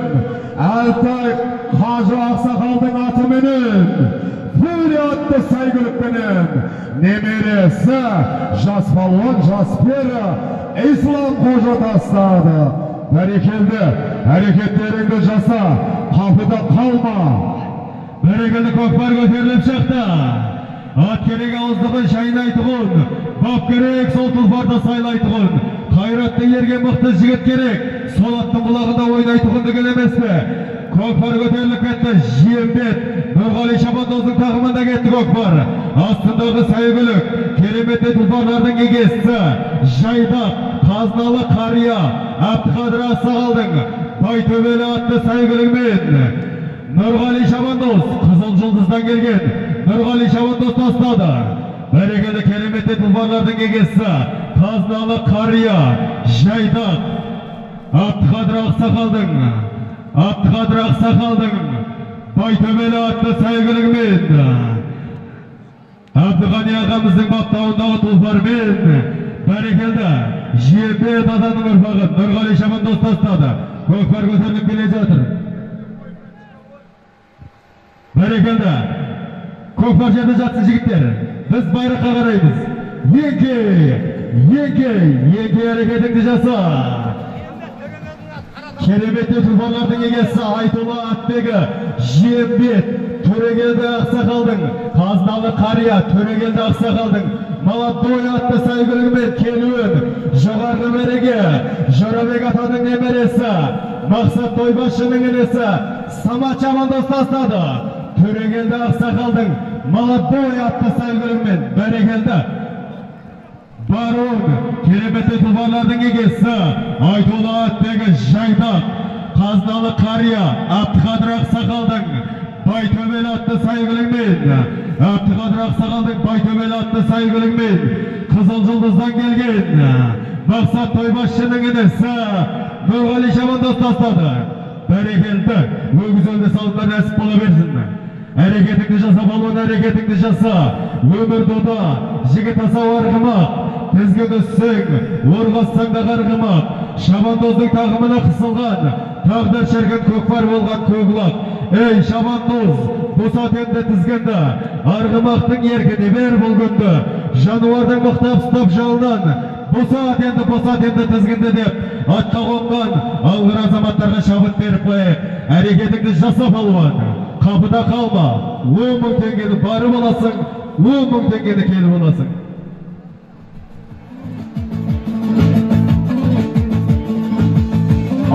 Әлтай қажы ақсақалдың атыменен Фурия атты сәйгүлікпенен немересі жас палуан жас пері Ислам қожа тастады. Бәрекелді, әрекеттеріңді жаса, қапыда қалма. Бәрекелді, көкпар көтеріліп шықты. Ат керек ауыздығын шайнайтұғын, бап керек сол тұлпарды сайлайтұғын, қайратты ерген мықты жігіт керек, сол аттың құлағында ойнайтұғын деген емес пе? Көкпар көтеріліп кетті. Жиенбет Нұрғали шабандоздың тағымында кетті көкпар. Астындағы сәйгүлік, кереметті тұлпарлардың егесі Жайдақ, қазыналы қария Әбдіқадыр ақсақалдың Байтөбелі атты сәйгүлігімен Нұрғали шабандоз Қызыл Жұлдыздан келген Нұрғали шабандоз тастады. Бәрекелді, кереметті тұлпарлардың егесі қазыналы қария Жайдақ Әбдіқадыр ақсақалдың Байтөбелі атты сәйгүлігімен Әбдіғани ағамыздың баптауындағы тұлпармен бәрекелді Жиенбет атаның ұрпағы Нұрғали шабандоз тастады. Көкпар көтеріліп келе жатыр. Бәрекелді, көкпар жерде жатсын жігіттер. Біз байраққа қараймыз. Еңкей, еңкей, еңкей, әрекетіңді жаса. Кереметті тұлпарлардың егесі Айтулы атбегі Жиенбет Төрегелді ақсақалдың қазыналы қария Төрегелді ақсақалдың Молодой атты сәйгүлігімен келуін жоғарғы мәреге Жорабек атаның немересі Мақсат тойбасшының інісі Самат шабандоз тастады. Төрегелді ақсақалдың Молодой атты сәйгүлігімен бәрекелді Барон, кереметті тұлпарлардың егесі Айтулы атбегі Жайдақ, қазыналы қария Әбдіқадыр ақсақалдың Байтөбелі атты сәйгүлігімен Әбдіқадыр ақсақалдың Байтөбелі атты сәйгүлігімен Қызыл Жұлдыздан келген Мақсат тойбасшының інісі Нұрғали шабандоз тастады. Бәрекелді, өгіз өлді салындар нәсіп бола берсін. Әрекетіңді жаса, балуан, әрекетіңді жаса. Өмір дода, жігіт асау арғымақ, тізгін үссең, орғассаң да қарғымақ. Шабандоздың тағымына қысылған, тағдыр шіркін көкпар болған көк. Ей, шабандоз, босат енді тізгінді, арғымақтың еркіне бер бұл күнді. Жануардың мықтап ұстап жалынан, босат енді, босат енді тізгінді деп, атқа қонған алғыр азаматтарға шабыт беріп қояйық. Әрекетіңді жаса, палуан, қапыда қалма. 10000 теңгені барып аласың, 10000 теңгені келіп аласың.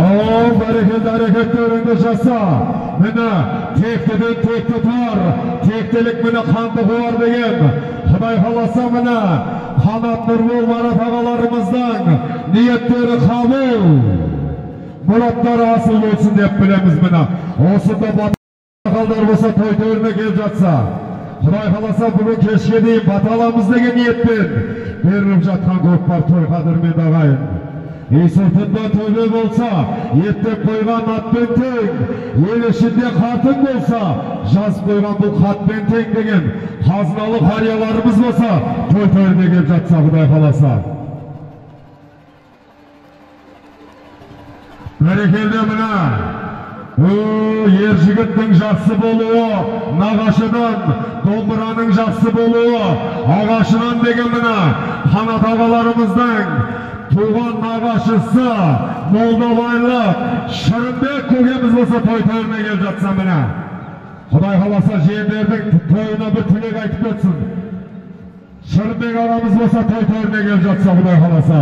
Ал, бәрекелді, әрекеттеріңді жаса. Міне, тектіден текті туар, тектілік міне қанды қуар деген. Құдай қаласа міне, Қанат Нұрбол Марат ағаларымыздың ниеттері қабыл, мұраттары асыл болсын деп білеміз міне. Осында батақалдар болса той төріне келіп жатса, Құдай қаласа бүгін кешке дейін бата аламыз деген ниетпен беріліп жатқан көкпар той қадірмен ағайын. Сыртында төбе болса, еттеп қойған атпен тең, ел ішінде қатын болса, жазып қойған бұл хатпен тең деген қазыналы қарияларымыз болса, той төріне келіп жатса, Құдай қаласа. Бәрекелді мына, ер жігіттің жақсы болуы, нағашыдан, домбыраның жақсы болуы, ағашынан деген мына, Қанат ағаларымыздың туған нағашысы Молдабайлық Шырынбек көкеміз болса той төріне келіп жатса міне. Құдай қаласа жиендердің тойына бір тілек айтып кетсін. Шырынбек ағамыз болса той төріне келіп жатса Құдай қаласа.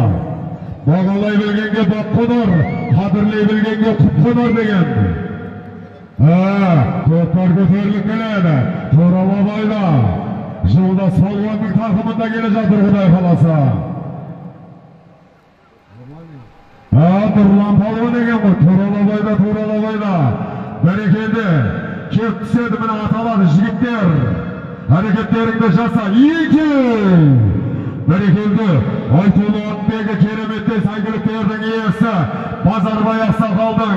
Бағалай білгенге бақ қонар, қадірлей білгенге құт қонар деген. Көкпар көтеріліп келеді. Торалабайда Жолдас палуанның тақымында келе жатыр Құдай қаласа. Нұрлан палуан деген ғой, Торалабайда, Торалабайда. Бәрекелді, кеп түседі міне аталады жігіттер. Әрекеттеріңді жаса, екі! Бәрекелді, Айтулы атбегі кереметтей сәйгүліктердің иесі Базарбай ақсақалдың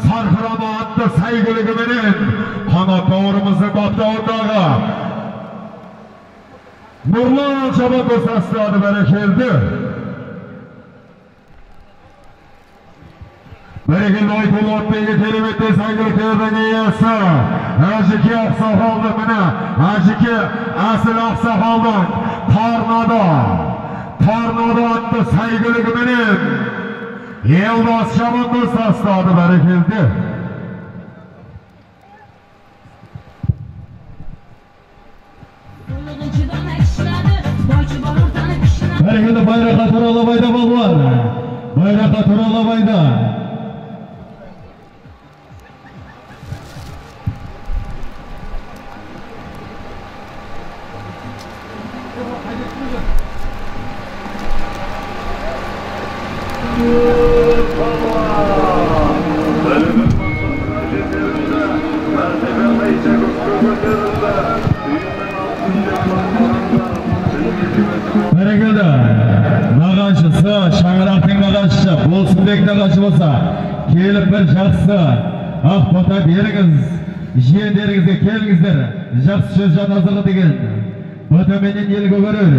сарқырама атты сәйгүлігіменен Қанат бауырымыздың баптауындағы Нұрлан шабандоз тастады. Бәрекелді. Бәрекелді, Айтулы атбегі кереметтей сәйгүліктердің иесі Әжіке ақсақалды, міне Әжіке Әсіл ақсақалдың Торнадо атты сәйгүлігіменен Елдос шабандоз тастады. Бәрекелді. Бәрекелді, байраққа Торалабайда балуан. Байраққа Торалабайда. Бәрекелді, нағашысы, шаңырақтың нағашысы, Болсынбек нағашы болса, келіп бір жақсы ақ бата беріңіз, жиендеріңізге келіңіздер, жақсы сөз жан азығы деген. Батаменен ел көгерер,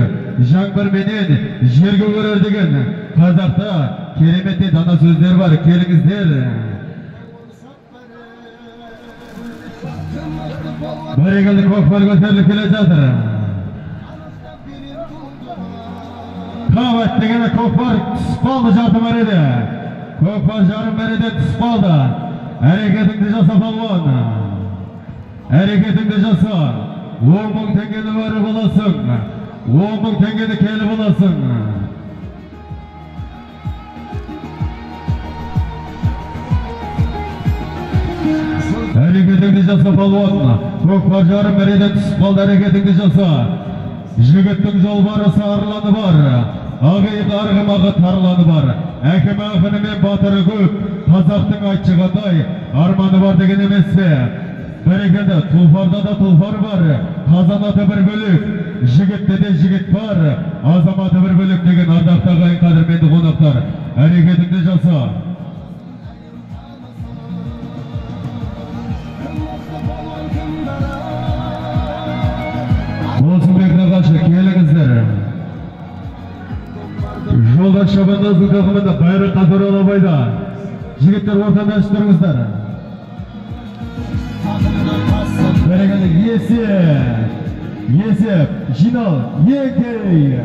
жаңбырменен жер көгерер деген қазақта кереметтей дана сөздер бар, келіңіздер. Бәрекелді, көкпар көтеріліп келе жатыр. Қабат дегені көкпар түсіп қалды жарты мәреде. Көкпар жарым мәреде түсіп қалды. Әрекетіңді жаса палуан. Әрекетіңді жаса. 10 мың теңгені барып аласың. 10 мың теңгені келіп аласың. Әрекетіңді жаса палуан. Көкпар жарым мәреде түсіп қалды. Әрекетіңді жаса. Жігіттің жолбарысы арланы бар. Ағиық арғымағы тарланы бар. Әкімі ақыны мен батыры көп. Қазақтың айтшығандай арманы бар деген емес пе? Бәрекелді, тұлпарда да тұлпар бар. Қазанаты бір бөлек, жігітте де жігіт бар. Азаматы бір бөлек деген ардақты ағайын, қадірменді қонақтар. Әрекетіңді жаса. Болсынбек нағашы, келіңіздер. Жолдас шабандоздың тақымында байраққа Торалабайда. Жігіттер, ортаны ашып тұрыңыздар. Бәрекелді, есеп, есеп, жинал, еңкей,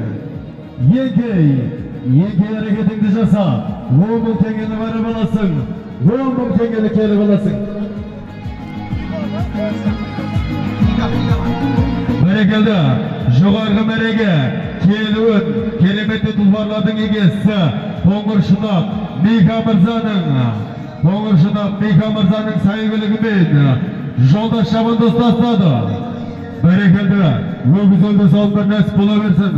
еңкей, еңкей, әрекетіңді жаса. 10 мың теңгені барып аласың, 10 мың теңгені келіп аласың. Бәрекелді, жоғарғы мәреге келуін кереметті тұлпарлардың егесі Қоңыр Шұнақ Мика мырзаның, Қоңыр Шұнақ Мика мырзаның сәйгүлігімен Жолдас шабандоз тастады. Бәрекелді, өгіз өлді салындар нәсіп бола берсін.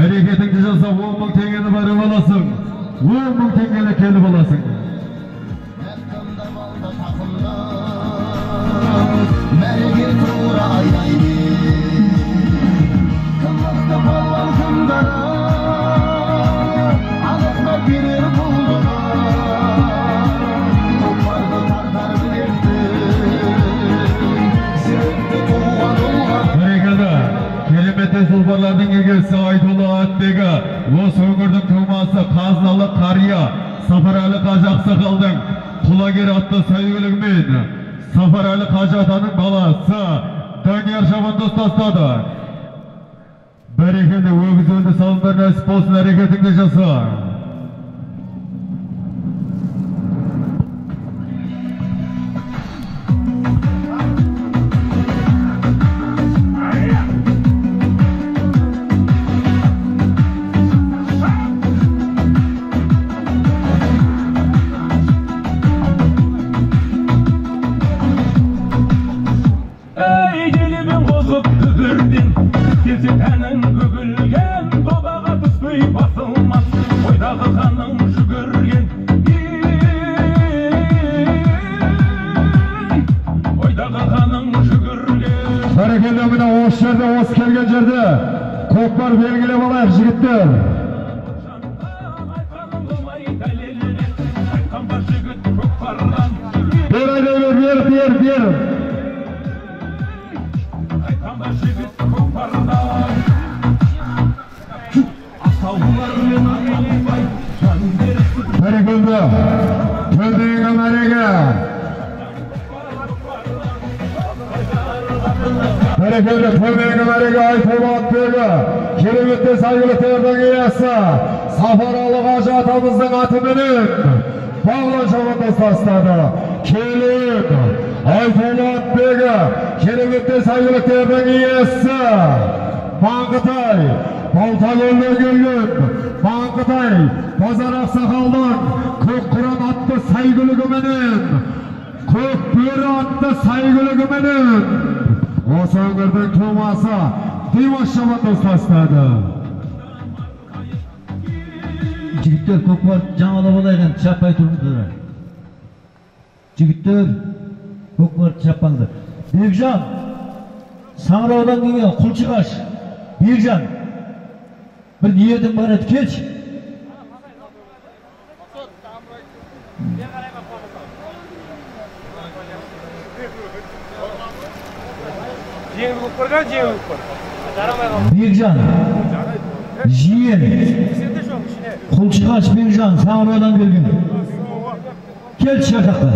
Әрекетіңді жаса, 10 мың теңгені барып аласың. 10 мың теңгені келіп аласың. Бәрекелді, кереметті тұлпарлардың егесі Айтулы атбегі, осы өңірдің тумасы қазыналы қария Сафарәлі қажы ақсақалдың Құлагер атты сәйгүлігімен Сафарәлі қажы атаның баласы Данияр шабандоз тастады. Бәрекелді, өгіз өлді салымдар нәсіп болсын, әрекетіңді жаса. осы жерде, осы келген жерде көкпар белгілеп алайық, жігіттер. Бер айдай бер, бер, бер, бер. Бәрекелді, төлдеген мәреге. Бәрекелді, төменгі мәреге Айтолы атбегі, кереметті сәйгүліктердің иесі Сафаралы қажы атамыздың атыменен бағлан шабандоз тастады. Келін Айтолы атбегі, кереметті сәйгүліктердің иесі Маңғытай Балтакөлден келген Маңғытай Базар ақсақалдың Көк құран атты сәйгүлігіменен, Көк бөрі атты сәйгүлігіменен осы өңірдің тумасы Димаш шабандоз тастады. Жігіттер, көкпар жаңалап алайық енді, шаппай тұрыңыздар. Жігіттер, көкпар шаппаңыздар. Бекжан, Саңыраудан келген Құлшығаш. Бекжан, бір ниетің бар еді, келші. Жеңіл көкпарға, жеңіл көкпар. Бекжан, жиен, Құлшығаш Бекжан, Саңыраудан келген. Келші шашаққа.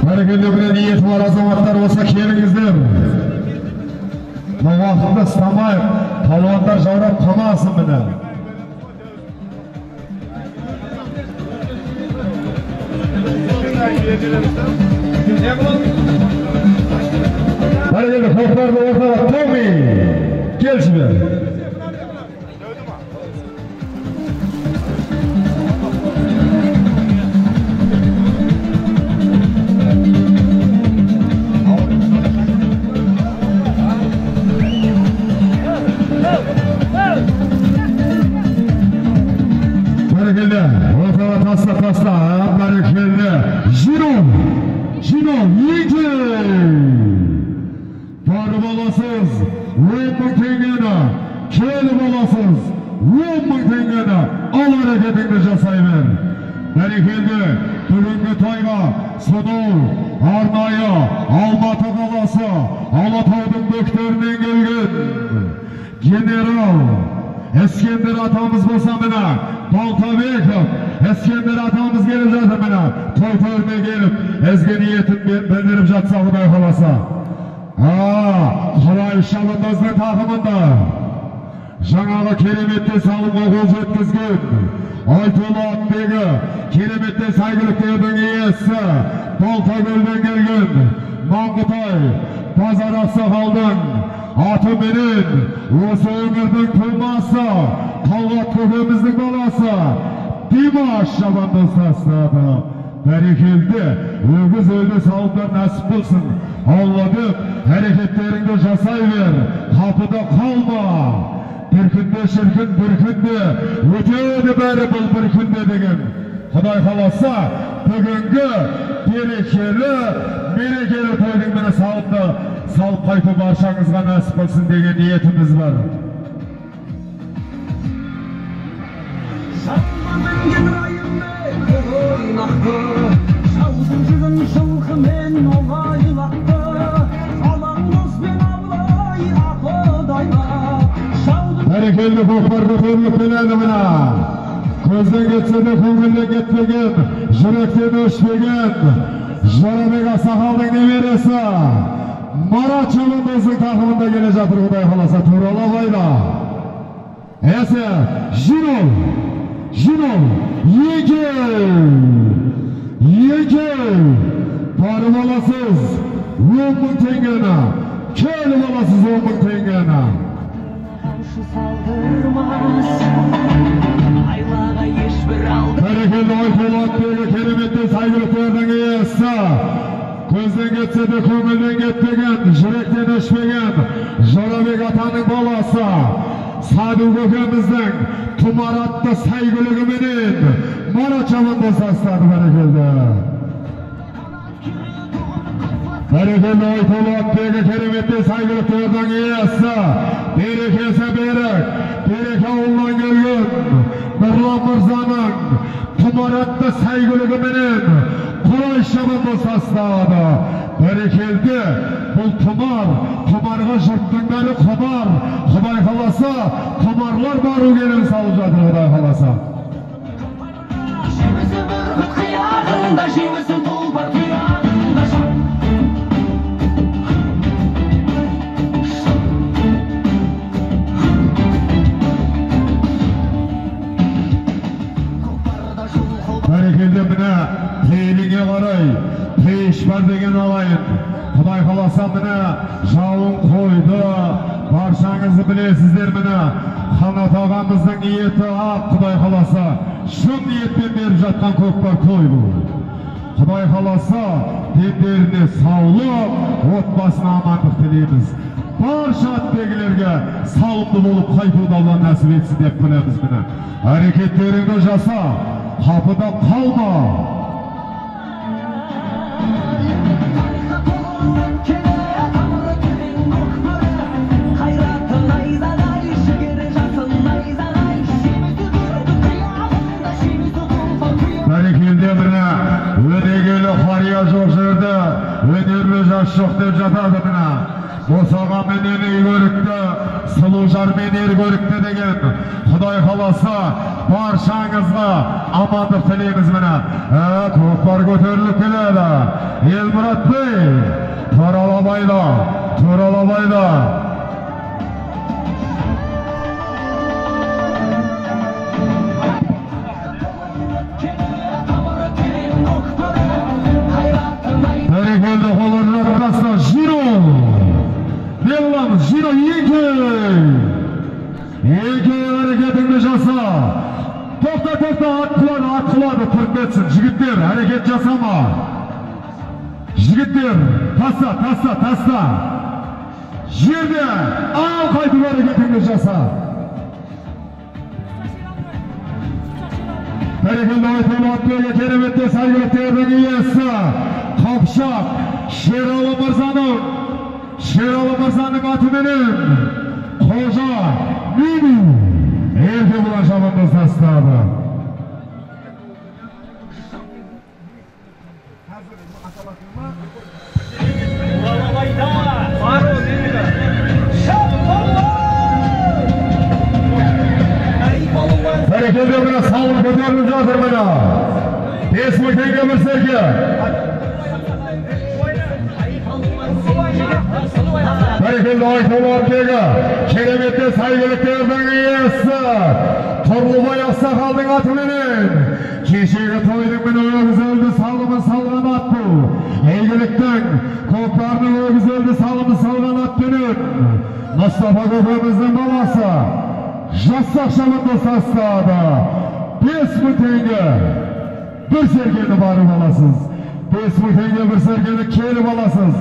Бәрекелді, міне ниеті бар азаматтар болса келіңіздер. Мына уақытты ұстамайық, палуандар жаурап қалмасын міне. Бәрекелді, көкпарды ортаға Томи, келші бер. Бәрекелді, ортаға таста, таста, бәрекелді. Жинол, жинол, екі. Барып аласыз, 10 000 теңгені, келіп аласыз, 10 000 теңгені, ал әрекетіңді жасай бер. Бәрекелді, бүгінгі тойға сонау арнайы Алматы қаласы, Алатаудың бөктерінен келген генерал Ескендір атамыз болса міне, Балтабеков Ескендір атамыз келіп жатыр міне, той төріне келіп, ізгі ниетін білдіріп жатса Құдай қаласа. Құрай шабандоздың тақымында жаңағы кереметті салымға қол жеткізген Айтолы атбегі, кереметті сәйгүліктердің иесі Балтакөлден келген Маңғытай Базар ақсақалдың атыменен осы өңірдің тумасы Талғат көкеміздің баласы Димаш шабандоз тастады. Бәрекелді, өгіз өлді салымдар нәсіп болсын. Алла деп әрекеттеріңді жасай бер, қапыда қалма. Бір күнде шіркін, бір күнде өтеді бәрі бұл бір күнде деген. Құдай қаласа, бүгінгі берекелі, мерекелі тойдың міне салымды салып қайту баршаңызға нәсіп болсын деген ниетіміз бар. Жаудың жүзін жылқымен оңайлатты, Алаңдоспен Абылай ақылдайла. Бәрекелді, көкпар көтеріліп келеді мына. Көзден кетсе де көңілден кетпеген, жүректен өшпеген Жорабек ақсақалдың немересі Марат шабандоздың тақымында келе жатыр Құдай қаласа, туралы абайда. Әсе, жинол, Жинау, екеу, екеу, барып аласыз 10 мың теңгені, келіп аласыз 10 мың теңгені. Бәрекелді Айтолы атбегі, кереметті сәйгүліктердің иесі. Көзден кетсе де көңілден кетпеген, жүректен өшпеген Жорабек атаның баласы Саду көкеміздің Тұмар атты сәйгүлігіменен Марат шабандоз тастады. Бәрекелді. Бәрекелді Айтолы атбегі, кереметті сәйгүліктердің иесі. Берекесі берік, Береке ауылынан келген Нұрлан мырзаның Тұмар атты сәйгүлігіменен Құрай шабандоз тастады. Бәрекелді, бұл Тұмар, Тұмарға жұрттың бәрі құмар. Құдай қаласа, Тұмарлар бару келін салып жатыр, Құдай қаласа. Жемісі бүркіт қияғында, жемісі тұлпар тұяғында. Бәрекелді, міне пейіліңе қарай пейіш бар деген алайын. Құдай қаласа, міне жауын қойды. Баршаңызды білесіздер, міне Қанат ағамыздың ниеті ақ, Құдай қаласа шын ниетпен беріп жатқан көкпар той бұл. Құдай қаласа дендеріне саулық, отбасына амандық тілейміз. Барша атбегілерге сауымды болып қайтуды Алла нәсіп етсін деп білеміз. Міне әрекеттеріңді жаса, қапыда қалма. Бәрекелді, міне өнегелі қария жоқ жерде өнерлі жас жоқ деп жатады. Міне босағаменен үй көрікті, сұлу жармен ер көрікті деген. Құдай қаласа баршаңызға амандық тілейміз. Міне көкпар көтеріліп келеді. Елмұрат би, Туралабайда, Туралабайда. Бәрекелді, қолын ортасына Жиро. Не қыламыз? Жиро, екі. Екі, әрекетіңді жаса. Тоқта, тоқта, ат құлады, ат құлады, тұрып кетсін. Жігіттер, әрекет жасама. Жігіттер, таста, таста, таста. Жерде, ал қайтып әрекетіңді жаса. Бәрекелді Айтолы атбегі, кереметті сәйгүліктердің иесі Қапшақ Шералы мырзаның, Шералы мырзаның атыменен Қожа Мину Еркебұлан шабандоз тастады. Бәрекелді, міне салым көтеріліп жатыр, міне 5 мың теңге бір серке. Бәрекелді Айтолы атбегі, кереметті сәйгүліктердің иесі Тұрлыбай ақсақалдың атыменен кешегі тойдың міне өгіз өлді салымы салған ат бұл. Игіліктің көкпарының өгіз өлді салымы салған атпенен Мұстафа көкеміздің баласы Жасақ шабандоз тастады. 5 мың теңге бір серкені барып аласыз. 5 мың теңге бір серкені келіп аласыз.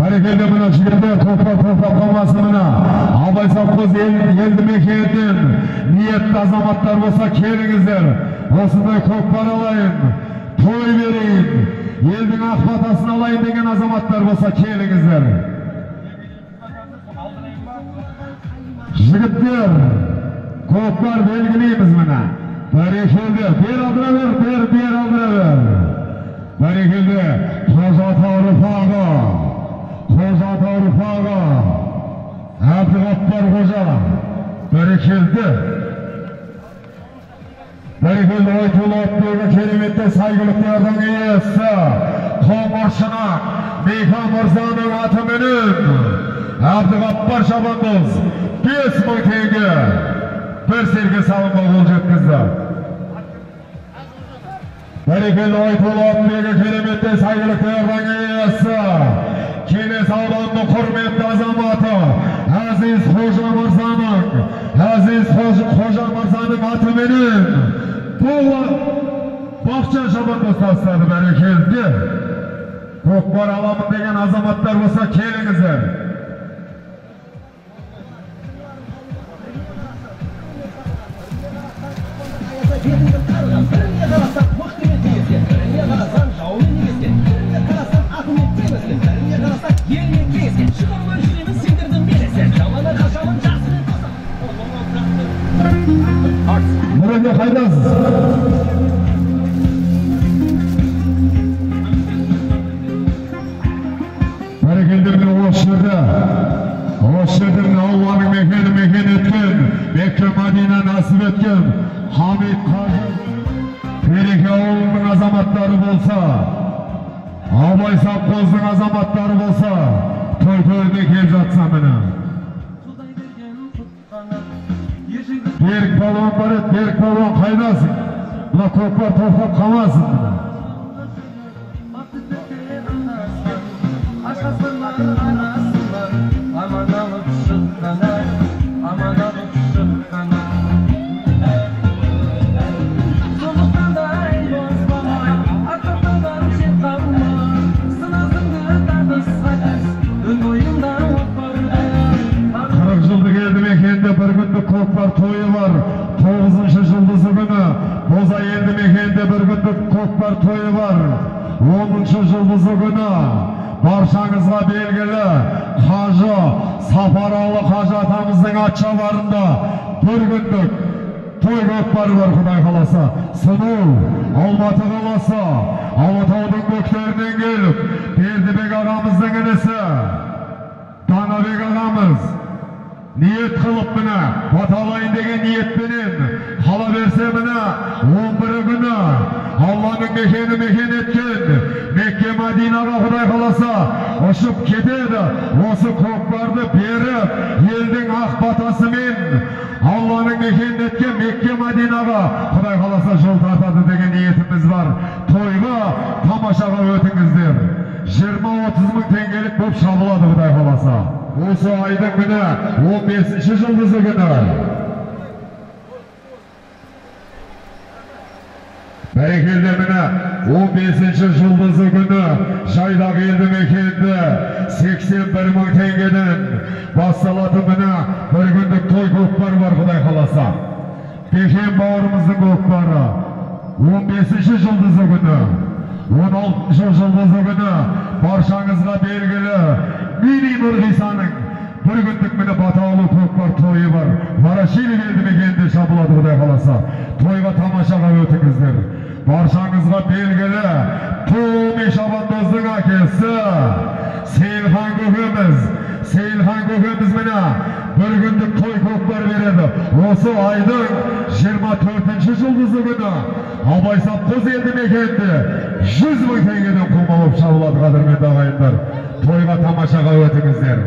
Бәрекелді, мына жігіттер тоқтап тоқтап қалмасын. Мына Абай совхоз елді мекенінен ниетті азаматтар болса келіңіздер. Осындай көкпар алайын, той берейін, елдің ақ батасын алайын деген азаматтар болса келіңіздер. Жігіттер, көкпар белгілейміз мына. Бәрекелді, бер алдыра бер, бер, бер алдыра бер. Бәрекелді, Қожа ата ұрпағы, Қожа ата ұрпағы. Бәрекелді. Бәрекелді айтулы атбегі кереметті сәйгүліктердің иесі Қоңыршыны Миха мырзаның атыменен Әбдіғаппар шабандоз 5000 теңге бір серке салымға қол жеткізді. Бәрекелді айтулы атбегі кереметті сәйгүліктердің иесі Келес ауданының құрметті азаматы Әзиз Қожа мырзаның Әзиз Қожа мырзаның атыменен бұл Бақытжан шабандоз тастады. Бәрекелді. Көкпар аламын деген азаматтар болса, келіңіздер. Бетіңді қарған, біріне қарасаң мықтымен теңескен, біріне қарасаң жауымен егескен, біріне қарасаң атымен теңескен, біріне қарасаң елмен кеңескен. Шығармай жүремін сендердің белесен, жаманнан қашамын, жақсымен досым. Нұреке, қайдасыз? Бәрекелді, міне осы жерде міне Алланың мекені мекен еткен, Мекке, Мадина нәсіп еткен Хамид қажы Береке ауылының азаматтары болса, Абай совхоздың азаматтары болса, той төріне келіп жатса, міне. Берік палуан бар еді, Берік палуан, қайдасың? Мына көкпар тоқтап қалмасын, міне. Аман алып шыққан, аман алып шыққан. Сондықтан да ей бозбала, аттан шет қалма, сынасыңды тартысқа түс, өн бойыңда от барда. 40 жылдық елді мекенде бір күндік көкпар тойы бар. 9-шы жұлдызы күні Бозай елді мекенде бір күндік көкпар тойы бар. 10-шы жұлдызы күні баршаңызға белгілі қажы Сапаралы қажы атамыздың атшабарында бір күндік той көкпары бар, Құдай қаласа. Сұлу Алматы қаласы, Алатаудың бөктерінен келіп, Бердібек ағамыздың інісі Данабек ағамыз ниет қылып, міне, баталайын деген ниетпенен, қала берсе, міне, 11-і күні Алланың мекені мекен еткен Мекке, Мадинаға, Құдай қаласа, ұшып кетеді. Осы көкпарды беріп, елдің ақ батасымен Алланың мекен еткен Мекке, Мадинаға, Құдай қаласа, жол тартады деген ниетіміз бар. Тойға, тамашаға өтіңіздер. 20-30 мың теңгелік болып шабылады, Құдай қаласа. Осы айдың, міне, 15-ші жұлдызы күні. Бәрекелді, міне, 15-ші жұлдызы күні Жайдақ елді мекенді 81 мың теңгеден басталатын, міне, бір күндік той көкпар бар, Құдай қаласа. Бекен бауырымыздың көкпары 15-ші жұлдызы күні. 16-шы жұлдызы күні баршаңызға белгілі Мини Нұрғисаның бір күндік, міне, бата алу көкпар тойы бар. Ворошилов елді мекенінде шабылады, Құдай қаласа. Тойға, тамашаға өтіңіздер. Баршаңызға белгілі Томи шабандоздың әкесі Сейілхан көкеміз, Сейілхан көкеміз, міне, бір күндік той көкпар береді. Осы айдың 24-ші жұлдызы күні Абай совхоз елді мекенінде 100 мың теңгеден құлма болып шабылады, қадірменді ағайындар. Тойға, тамашаға өтіңіздер.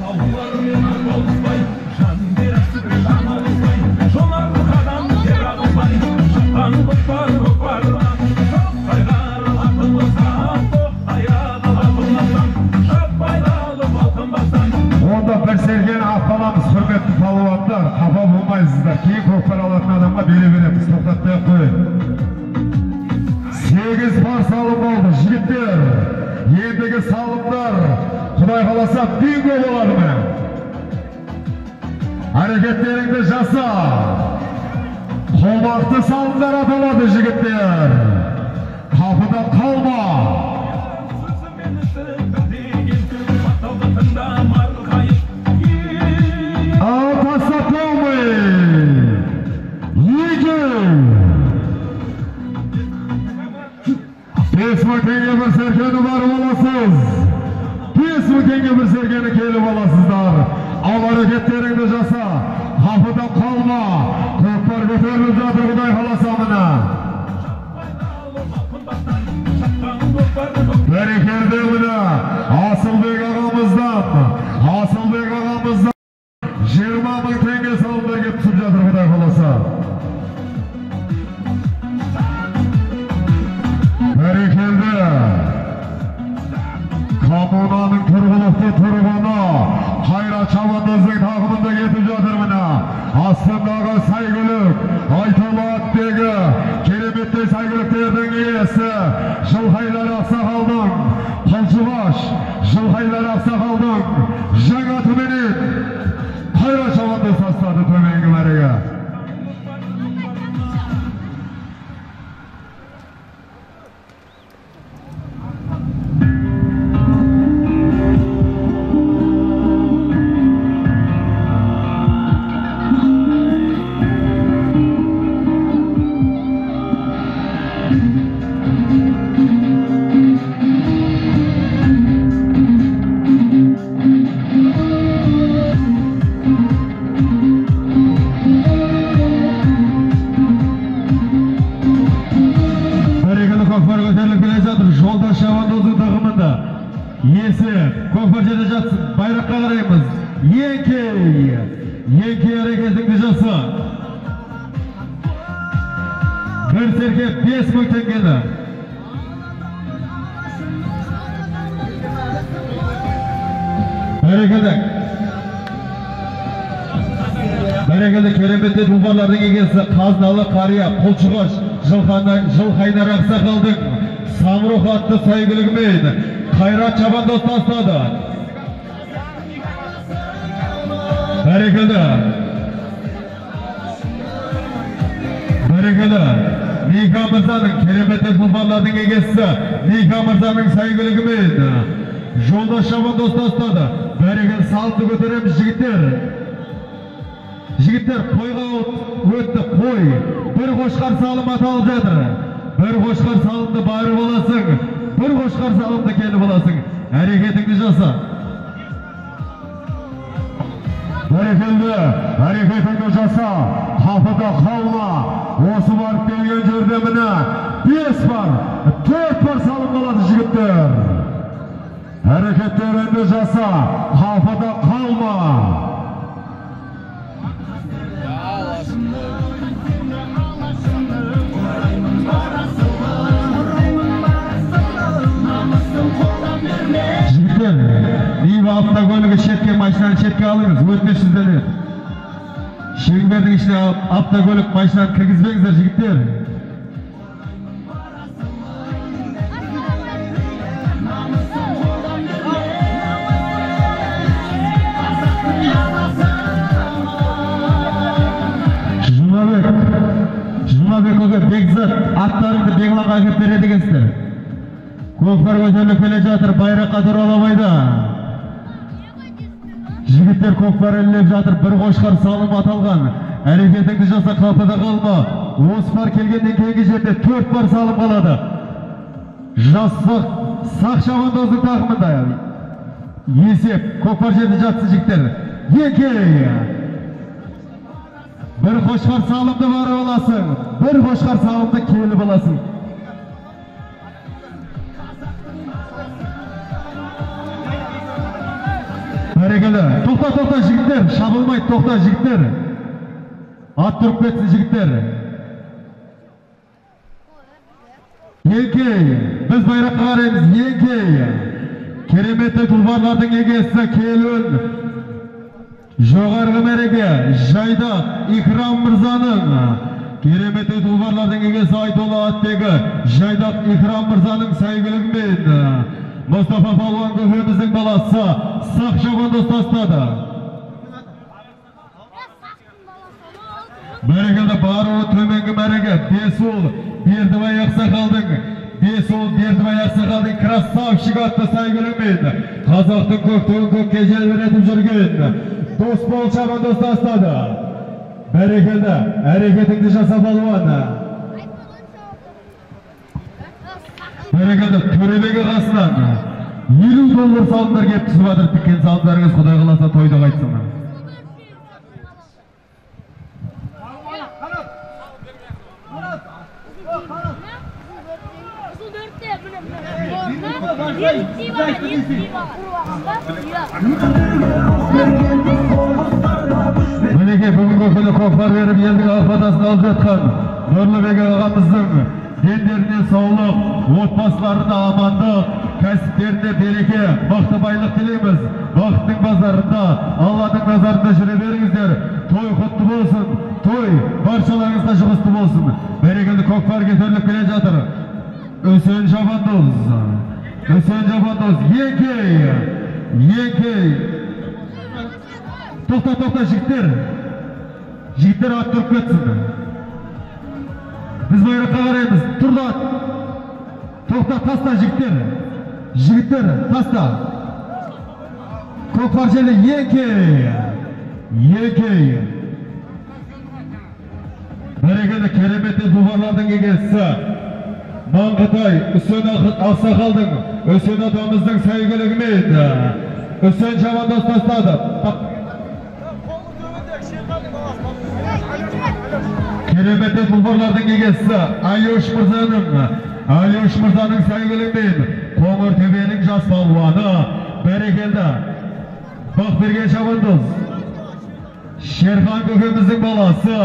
Таулармен арпалыспай, жан беріп жан алыспай, жомарт қадам жер алыспай, шыққан көкпар көкпардан, тоқайғар атылсам, тоқтаяқ алатылмасам, шаппайлалып алқынбасам. Онда бір серген ақ, құрметті палуандар, қапа болмайсыздар. Кейін көкпар алатын адамға бере береміз, тоқтатпай ақ қояйын. 8 пар салым болды, жігіттер. Ендігі салымдар, Құдай қаласа, бинго болады, міне. Әрекеттеріңді жаса. Қомақты салымдар аталады, жігіттер. Қапыда қалма. Сөзімен деген баталды тыңда марқайып. Ал тастап болмай. Екі. 5000 теңге бір серкені бар боласыз. 5000 теңге бір серкені келіп аласыздар. Ал әрекеттеріңді жаса, қапыда қалма. Көкпар көтеріліп жатыр, Құдай қаласа міне. Бәрекелді міне, Асылбек ағамыздан, Асылбек ағамыздан 20 000 теңге салымдар келіп түсіп жатыр, Құдай қаласа. Бәрекелді. Коммунаның тұрғылықты тұрғыны Қайрат шабандоздың тағымында кетіп жатыр міне. Астындағы сәйгүлік Айталы атбегі, кереметтей сәйгүліктердің иесі Жылқайдар ақсақалдың Құлшығаш, Жылқайдар ақсақалдың жаңа түменен Қайрат шабандоз тастады төменгі мәреге. Кереметті тұлпарлардың егесі Қазыналы қария Құлшығаш Жылқайдар ақсақалдың Самұрық атты сәйгүлігімен Қайрат шабандоз тастады. Бәрекелді. Бәрекелді. Мика мырзаның кереметті тұлпарлардың егесі Мика мырзаның сәйгүлігімен Жолдас шабандоз тастады. Бәрекелді, салымды көтереміз жігіттер. Жігіттер, қойға өтті, қой. Бір қошқар салым аталып жатыр. Бір қошқар салымды барып аласың, бір қошқар салымды келіп аласың. Әрекетіңді жаса. Бәрекелді, әрекетіңді жаса. Қапыда қалма. Осы барып келген жерде міне 5 бар, 4 бар салым қалады жігіттер. Әрекеттеріңді жаса, қапыда қалма. Жігіттер, Нива автокөлігі шетке, машинаны шетке алыңыз, өтініш сіздерден. Шеңбердің ішіне автокөлік машинаны кіргізбеңіздер, жігіттер. Жұмабек көке, Бекзат, аттарыңды Бегланға әкеп береді екенсіздер. Көкпар көтеріліп келе жатыр, байраққа тұраламайды. Жігіттер көкпар ілініп жатыр, бір қошқар салым аталған. Әрекетіңді жаса, қапыда қалма. Осы пар келгеннен кейінгі жерде 4 пар салым қалады. Жастық сақ шабандоздың тақымында. Есеп, көкпар жерде жатсын жігіттер. 2. Бір қошқар салымды барып аласың, бір қошқар салымды келіп аласың. Бәрекелді. Тоқта, тоқта жігіттер, шабылмайды, тоқта жігіттер. Ат тұрып кетсін жігіттер. Еңкей, біз байраққа қараймыз, еңкей. Кереметті тұлпарлардың егесі келуін жоғарғы мәреге Жайдақ Икрам мырзаның, кереметті тұлпарлардың егесі Айтолы атбегі Жайдақ Икрам мырзаның сәйгүлігімен Мұстафа палуан көкеміздің баласы сақ шабандоз тастады. Бәрекелді, баруы төменгі мәреге Бесұл Бердібай ақсақалдың, Бесұл Бердібай ақсақалдың красавчик атты сәйгүлігімен қазақтың көк туын көкке желбіретіп жүрген Досбол шабандоз тастады. Бәрекелді, әрекетіңді жаса палуан. Бәрекелді, Төребек ағасынан 50 доллар салымдар келіп түсіп жатыр. Тіккен салымдарыңыз Құдай қаласа тойда қайтсын. Мінекей бүгінгі күні көкпар беріп елдің ақ батасын алып жатқан Нұрлыбек ағамыздың дендеріне саулық, отбасыларына амандық, кәсіптеріне береке, мықты байлық тілейміз. Бақыттың базарында, Алланың назарында жүре беріңіздер. Той құтты болсын, той баршаларыңызға жұғысты болсын. Берекелі көкпар көтеріліп келе жатыр. Үсен Шабандоз, Үсен Шабандоз, еңкей, еңкей. Тоқта, тоқта, жігіттер. Жігіттер ат тұрып кетсін. Біз байраққа қараймыз. Тұрды ат. Тоқта, таста, жігіттер. Жігіттер, таста. Көкпар желі еңкей, еңкей. Бәрекелді кереметті тұлпарлардың егесі Маңғытай Үсен ақсақалдың, Үсен атамыздың сәйгүлігімен Үсен Шабандоз тастады. Кереметті тұлпарлардың егесі Алюш мырзаның, Алюш мырзаның сәйгүлігімен Қоңыр төбенің жас палуаны. Бәрекелді Бақберген Шабандоз, Шерхан көкеміздің баласы,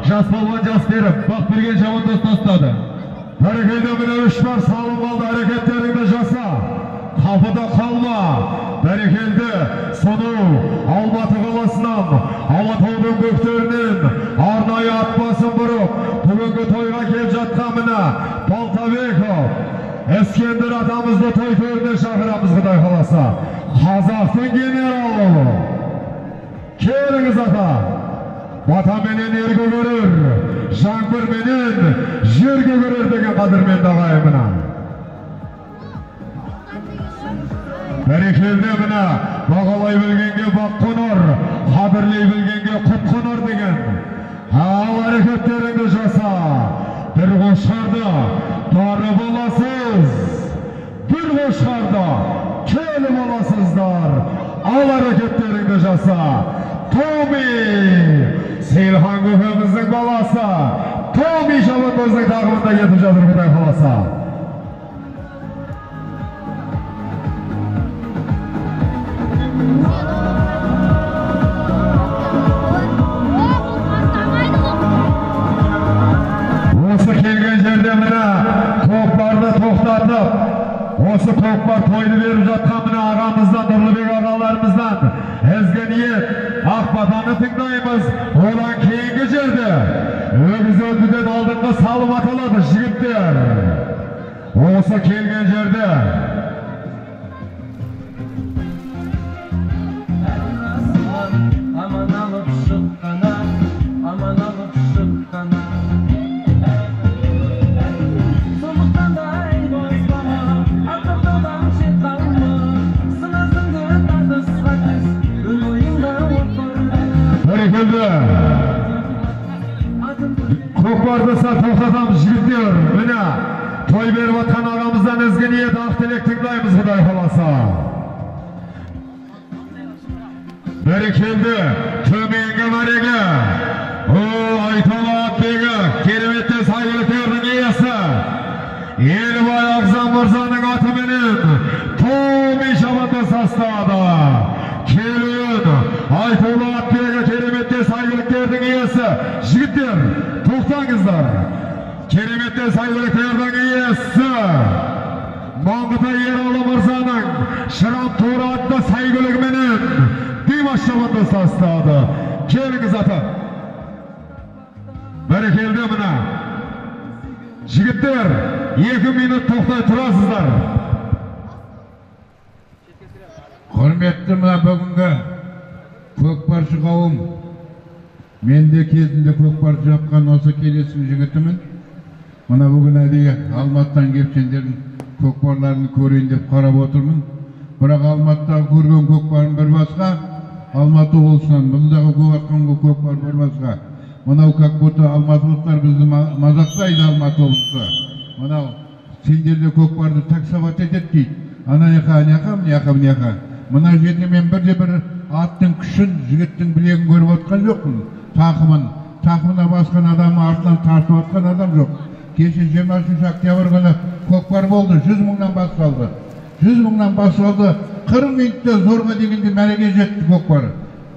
жас палуан жас беріп Бақберген Шабандоз тастады. Бәрекелді, міне үш бар салым қалды, әрекеттеріңді жаса, қапыда қалма. Бәрекелді, сонау Алматы қаласынан, Алатаудың бөктерінен арнайы ат басын бұрып, бүгінгі тойға келіп жатқан міне Балтабеков Ескендір атамызды той төріне шақырамыз, Құдай қаласа. Қазақтың генералы. Келіңіз ата. Батаменен ер көгерер, жаңбырменен жер көгерер деген қадірменді ағайын мына. Бәрекелді, міне бағалай білгенге бақ қонар, қадірлей білгенге құт қонар деген. Ал әрекеттеріңді жаса. Бір қошқарды дарып аласыз, бір қошқарды келіп аласыздар. Ал әрекеттеріңді жаса. Томи, Сейілхан көкеміздің баласы Томи Шабандоздың тағымында кетіп жатыр, Құдай қаласа. Осы келген жерде міне көкпарды тоқтатып, осы көкпар тойды беріп жатқан міне ағамыздан, Нұрлыбек ағаларымыздан ізгі ниет, ақ батаны тыңдаймыз. Одан кейінгі жерде өгіз өлдіден алдыңғы салым аталады, жігіттер. Осы келген жерде аман алып шыққана, аман алып шыққана. Сондықтан да айбазбама, артықтаудан шет қалма. Сынасыңды тартысқа түс, өн ойыңда от бар. Бәрекелді. Көкпарды сәл тоқтатамыз, жігіттер. Міне той беріп жатқан ағамыздан ізгі ниет, ақ тілек тыңдаймыз, Құдай қаласа. Бәрекелді, төменгі мәреге Айталы атбегі, кереметті сәйгүліктердің иесі Елбай Ағзам мырзаның атыменен Томи Шабандоз тастады. Келін Айталы атбегі, кереметті сәйгүліктердің иесі. Жігіттер, тоқтаңыздар. Кереметті сәйгүліктердің иесі Маңғытай Ералы мырзаның Шырам Торы атты сәйгүлігіменен Димаш Шабандоз тастады. Келіңіз ата. Бәрекелді, мына жігіттер, 2 минут тоқтай тұрасыздар. Құрметті мына бүгінгі көкпаршы қауым, мен де кезінде көкпар жапқан осы келесің жігітімін. Мына бүгін әдейі Алматыдан келіп сендердің көкпарларын көрейін деп қарап отырмын. Бірақ Алматыдағы көрген көкпарым бір басқа, Алматы облысынан мұндағы көріп көкпар бір басқа. Мынау как будто алматылықтар бізді мазақтайды, Алматы облысы. Мынау сендерде көкпарды таксовать етеді дейді. Ана яқа, ана яқа, мына яқа, мына яқа. Мына жерде мен бірде бір аттың күшін, жігіттің білегін көріп отқан жоқпын. Тақымын, тақымына басқан адамы артынан тартып отқан адам жоқ. Кеше 23 октябрь күні көкпар болды, 100 мыңнан бас салды. 100 мыңнан бас салды. 40 минутта зорға дегенде мәреге жетті көкпар.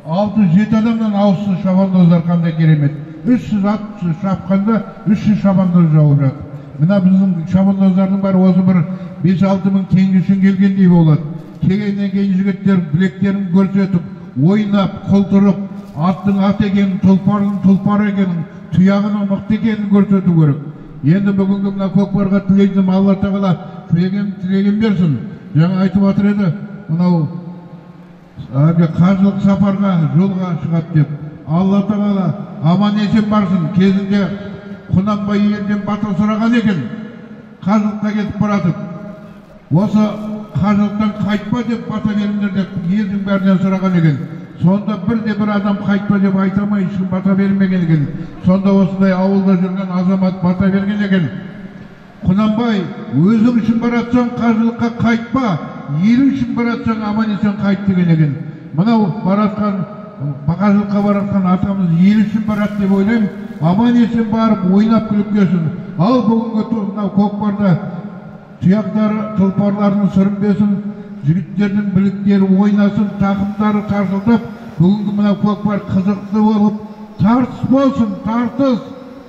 6-7 адамнан ауысты шабандоздар, қандай керемет. 300 ат шапқанда 300 шабандоз жауып жатыр. Мына біздің шабандоздардың бәрі осы бір 5-6 мың теңге үшін келгендей болады. Келгеннен кейін жігіттер білектерін көрсетіп, ойнап, құлтырып, аттың ат екенін, тұлпардың тұлпар екенін, тұяғының мықты екенін көрсету керек. Енді бүгінгі мына көкпарға тілейтінім, Алла тағала тілеген берсін. Жаңа айтып жатыр еді, мынау қажылық сапарға жолға шығады деп. Алла тағала аман есен барсын. Кезінде Құнанбай елден бата сұраған екен, қажылыққа кетіп баратып. Осы қажылықтан қайтпа деп бата беріңдер деп елдің бәрінен сұраған екен. Сонда бірде бір адам қайтпа деп айта алмай, ешкім бата бермеген екен. Сонда осындай ауылда жүрген азамат бата берген екен. Құнанбай, өзің үшін баратсаң қажылыққа қайтпа, елің үшін баратсаң аман есен қайт деген екен. Мынау баратқан, қажылыққа баратқан атамыз ел үшін барады деп ойлаймын. Аман есен барып ойнап күліп келсін. Ал бүгінгі мынау көкпарда тұяқтары тұлпарларының сүрінбесін, жігіттердің біліктері ойнасын, тақымдары тарсылдап, бүгінгі мынау көкпар қызықты болып, тартыс болсын, тартыс.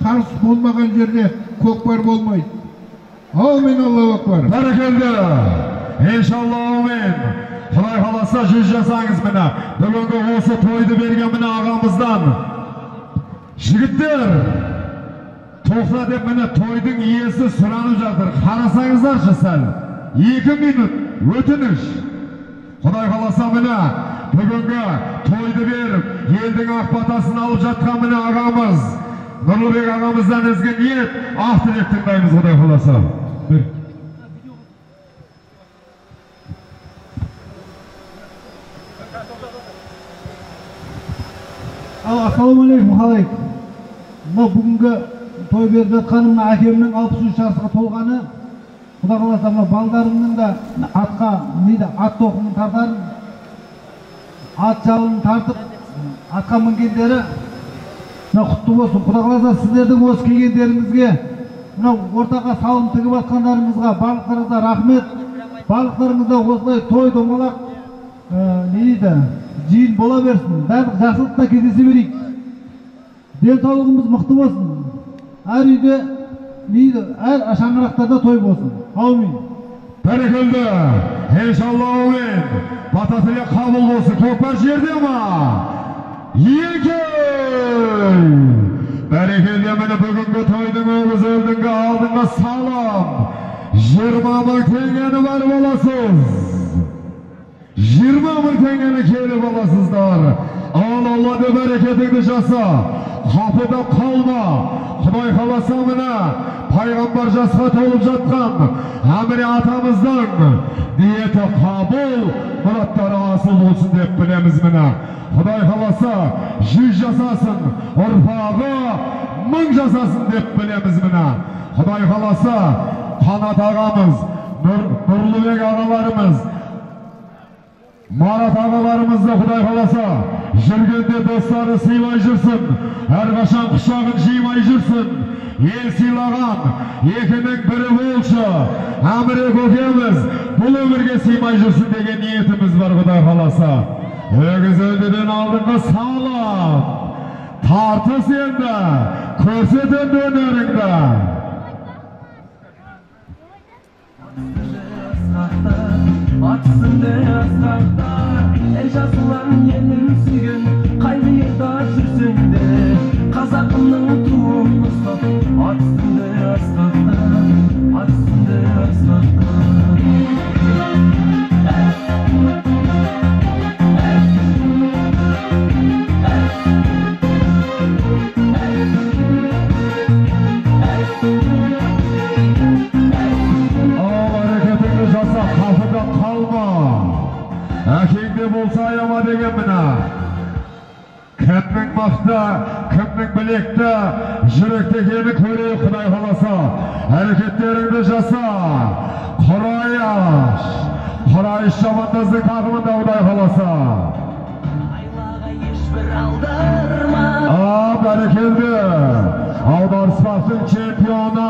Тартыс болмаған жерде көкпар болмайды. Аумин, Аллаху акбар. Бәрекелді. Иншалла, аумин. Құдай қаласа 100 жасаңыз міне. Бүгінгі осы тойды берген міне ағамыздан. Жігіттер, тоқта деп міне тойдың иесі сұранып жатыр. Қарасаңыздаршы сәл. 2 минут өтініш. Құдай қаласа міне бүгінгі тойды беріп, елдің ақ батасын алып жатқан міне ағамыз Нұрлыбек ағамыздан ізгі ниет, ақ тілек тыңдаймыз Құдай қаласа. Бір. Ассалаумағалейкум, халайық. Мына бүгінгі той беріп жатқаным мына әкемнің 63 жасқа толғаны. Құдай қаласа мына балдарымның да атқа не ат тоқымын тартарын, ат жалын тартып атқа мінгендері мына құтты болсын. Құдай қаласа сіздердің осы келгендеріңізге, мына ортаға салым тігіп жатқандарыңызға барлықтарыңызға рахмет. Барлықтарыңызда осылай той домалақ не дейді, жиын бола берсін. Барлық жақсылықта кездесе берейік. Денсаулығымыз мықты болсын. Әр үйде, әр шаңырақтарда той болсын. Аумин. Бәрекелді. Иншалла, аумин. Бата тілек қабыл болсын. Көкпар жерде ма? Екі. Бәрекелді, міне бүгінгі тойдың өгіз өлдіңгі алдыңғы салым. 20 мың теңгені бар боласыз. 20 мың теңгені келіп аласыздар. Ал Алла деп әрекетіңді жаса. Қапыда қалма. Құдай қаласа міне пайғамбар жасқа толып жатқан Әміре атамыздың ниеті қабыл, мұраттары асыл болсын деп білеміз міне. Құдай қаласа 100 жасасын, ұрпағы 1000 жасасын деп білеміз міне. Құдай қаласа Қанат ағамыз, Нұрлыбек ағаларымыз, Марат ағаларымызды Құдай қаласа жүргенде достары сыйлай жүрсін, әрқашан құшағын жимай жүрсін. Ел сыйлаған екінің бірі болшы, Әміре көкеміз бұл өмірге сыймай жүрсін деген ниетіміз бар Құдай қаласа. Өгіз өлдіден алдыңғы салам, тартыс енді, көрсет енді өнеріңді. Ат үстінде асқақта, ел жасылан елін сүйген, қай қиырда жүрсең де, қазақымның туын ұстап, ат үстінде асқақта, ат үстінде асқақта. Ал әрекетіңді жаса, қапыда қалма. Әкеңде болса аяма деген міне. Кімнің мықты, кімнің білекті, жүректі екенін көрейік Құдай қаласа. Әрекеттеріңді жаса, құраяш, Құрайш шабандоздың тағымында Құдай қаласа. Бәрекелді. Аударыспақтың чемпионы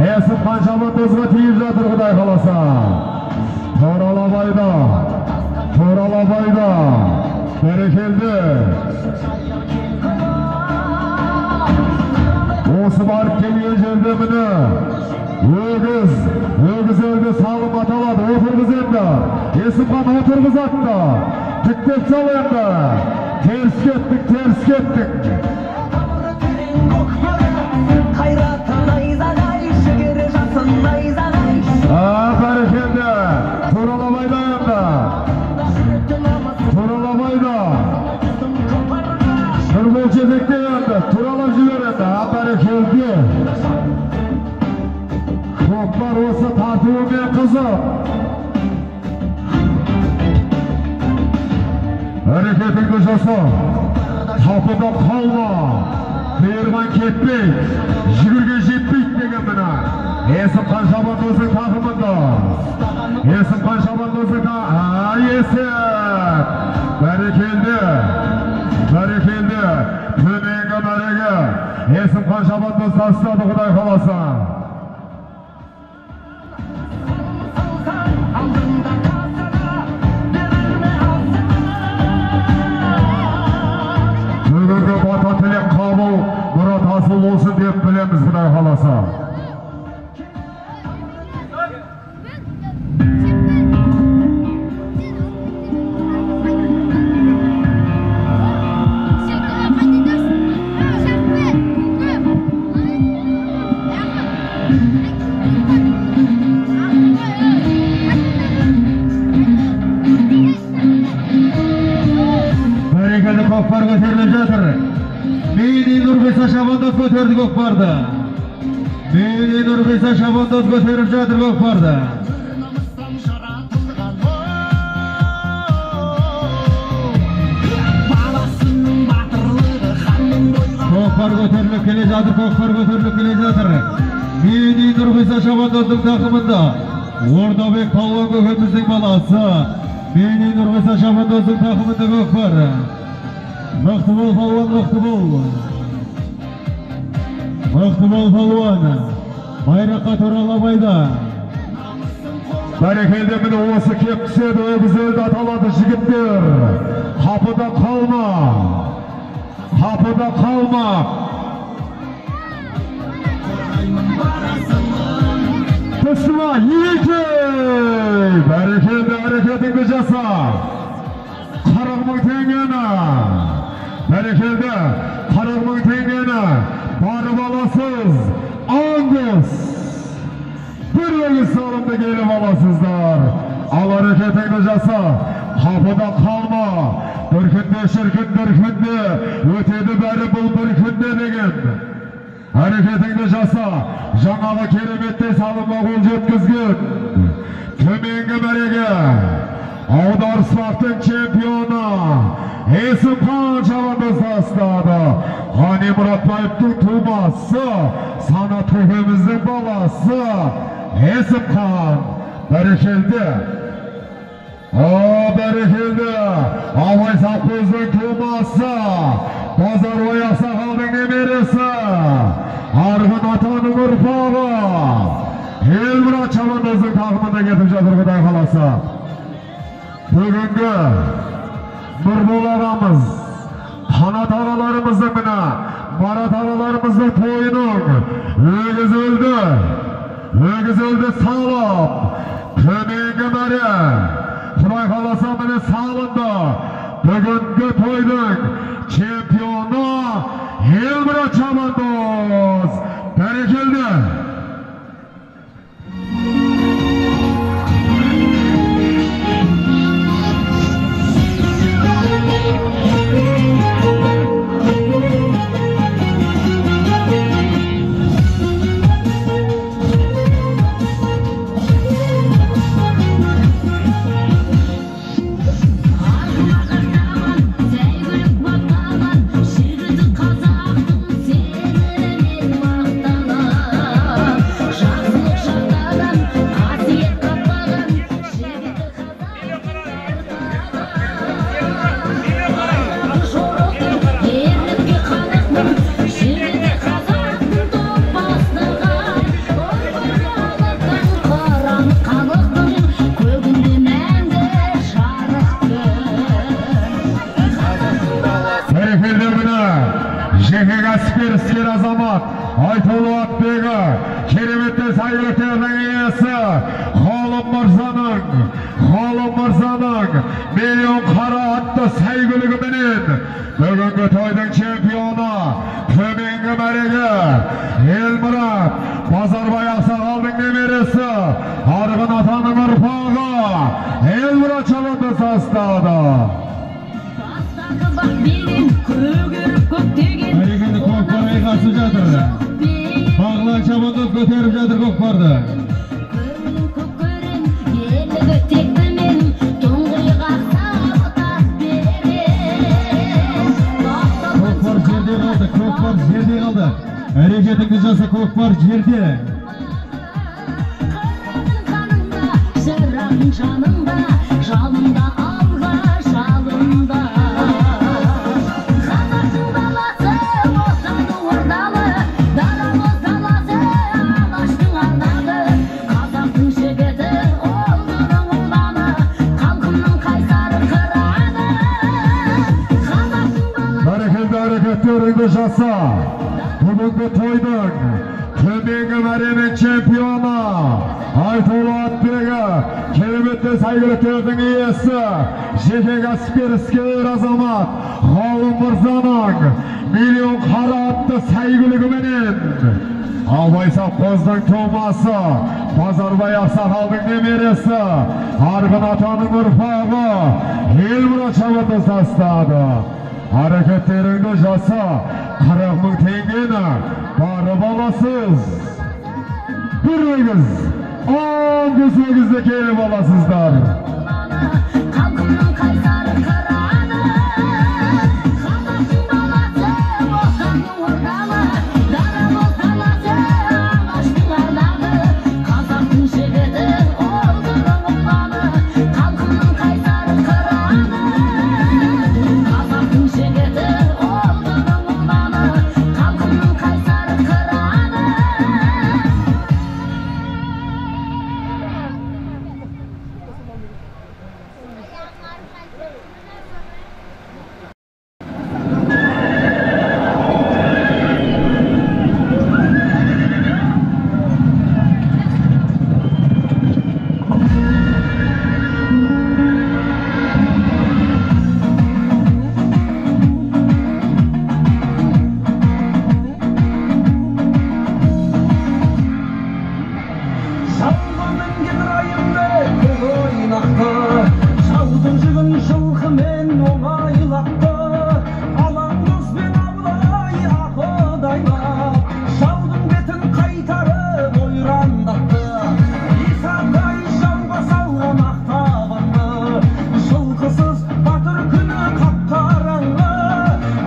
Есімхан шабандозға тиіп жатыр Құдай қаласа. Туралабайда. Туралабайда. Бәрекелді. Осы барып келген жерде міне өгіз, өгіз елді салым аталады, отырғыз енді. Есімхан отырғызады да. Тіктеп сал енді. Теріс кеттік, теріс кеттік. Бәрекелді. Туралабайда енді. Туралабайда. Нұрбол жетекте енді. Туралап жібереді. Бәрекелді. Көкпар осы тартуымен қызық. Әрекетіңді жаса. Қапыда қалма. Қиырған кетпейді, жүгірген жетпейді деген міне. Есімхан шабандоздың тақымында. Есімхан шабандоздың Есім. Бәрекелді. Бәрекелді. Төменгі мәреге. Есімхан шабандоз тастады Құдай қаласа. Бүгінгі бата тілек қабыл, мұрат асыл болсын деп білеміз Құдай қаласа. Бәрекелді, көкпар көтеріліп жатыр. Мейли Нұрғиса шабандоз көтерді көкпарды. Мейли Нұрғиса шабандоз көтеріп жатыр көкпарды. Көкпар көтеріліп келе жатыр, көкпар көтеріліп келе жатыр. Мейли Нұрғиса шабандоздың тақымында Ордабек палуан көкеміздің баласы. Мейли Нұрғиса шабандоздың тақымында көкпар. Мықты бол, палуан, мықты бол. Мықты бол, палуан. Байраққа туралабайда. Бәрекелді, міне осы кеп түседі, өгіз елді аталады жігіттер. Қапыда қалма. Қапыда қалма. Түсті ма? Екі! Бәрекелді, әрекетіңді жаса. 40 мың теңгені. Бәрекелді, 40 мың теңгені барып аласыз. Ангус. Бір өгіз салымды келіп аласыздар. Ал әрекетіңді жаса. Қапыда қалма. Бір күнде шіркін, бір күнде өтеді бәрі бұл бір күнде деген. Әрекетіңді жаса. Жаңағы кереметтей салымға қол жеткізген. Төменгі мәреге аударыспақтың чемпионы Есімхан шабандоз тастады. Ғани Мұратбаевтың тумасы, Санат көкеміздің баласы Есімхан. Бәрекелді. Бәрекелді. Абай совхоздың тумасы, Базарбай ақсақалдың немересі, Арғын атаның ұрпағы Елмұрат шабандоздың тағымында кетіп жатыр Құдай қаласа. Бүгінгі Нұрбол ағамыз, Қанат ағаларымыздың міне, Марат ағаларымыздың тойының өгіз өлді, өгіз өлді салып, төменгі мәре, Құдай қаласа міне салынды. Бүгінгі тойдың чемпионы Елмұрат шабандоз. Бәрекелді. сәйгүліктердің иесі Ғалым Мырзаның миллион қара атты сәйгүлігіменен бүгінгі тойдың чемпионы төменгі мәреге Елмұрат Базарбай ақсақалдың немересі Арғын атаның ұрпағы Елмұрат шабандоз тастады. Әрекеті көкпар айқасып жатыр. Бағлан шабандоз көтеріп жатыр көкпарды. Көкпар жерде қалды, көкпар жерде қалды. Әрекетіңді жаса, көкпар жерде. Жалында алға, жалында. Қазақтың баласы, отаны ордалы, дарамыз даласы, алаштың ардағы. Қазақтың жігіті, ұлдының ұланы, халқымның қайсары қыраны. Қазақтың баласы. Бәрекелді әрекеттеріңді жаса. Бүгінгі тойдың төменгі мәремен чемпионы Айтулы атбегі, кереметті сәйгүліктердің иесі, жеке кәсіпкер іскер азамат Ғалым Мырзаның миллион қара атты сәйгүлігіменен Абай совхоздың тумасы, Базарбай ақсақалдың немересі, Арғын атаның ұрпағы Елмұрат шабандоз тастады. Әрекеттеріңді жаса, 40 мың теңгені барып аласыз. Бір өгіз, 10 өгізді келіп аласыздар. Халқымның қайсары қыраны, қазақтың баласы, отаны ордалы, дарамыз даласы, алаштың ардағы. Қазақтың жігіті, ұлдының ұланы, халқымның қайсары қыраны. Қазақтың жігіті, ұлдының ұланы, халқымның қайсары қыраны. Жауға мінген Райымбек көз ойнақты, жаудың жүгін жылқымен оңайлатты. Алаңдоспен Абылай ақылдайлап, жаудың бетін қайтарып ойрандатты. Исатай жауға салған ақтабанды, жылқысыз батыр күні қап-қараңғы.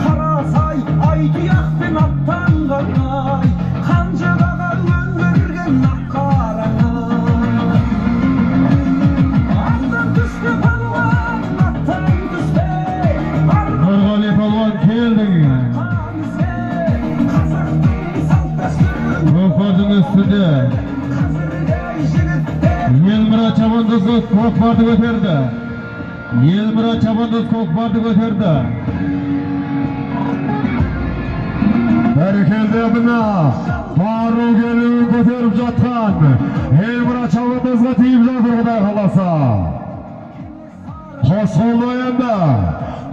Қарасай ай тұяқпен аттанғандай, қанжығаға өңгерген ақ қараңғы. Аттан түсті палуан, аттан түсті, Нұрғали палуан келдің. Қазақтың салт дәстүрін Көкпардың үстінде қазіргі жігіттер Елмұрат шабандоз көкпарды көтерді. Елмұрат шабандоз көкпарды көтерді. Бәрекелді, мына бару келуін көтеріп жатқан Елмұрат шабандозға тиіп жатыр, Құдай қаласа. Қос қолды енді,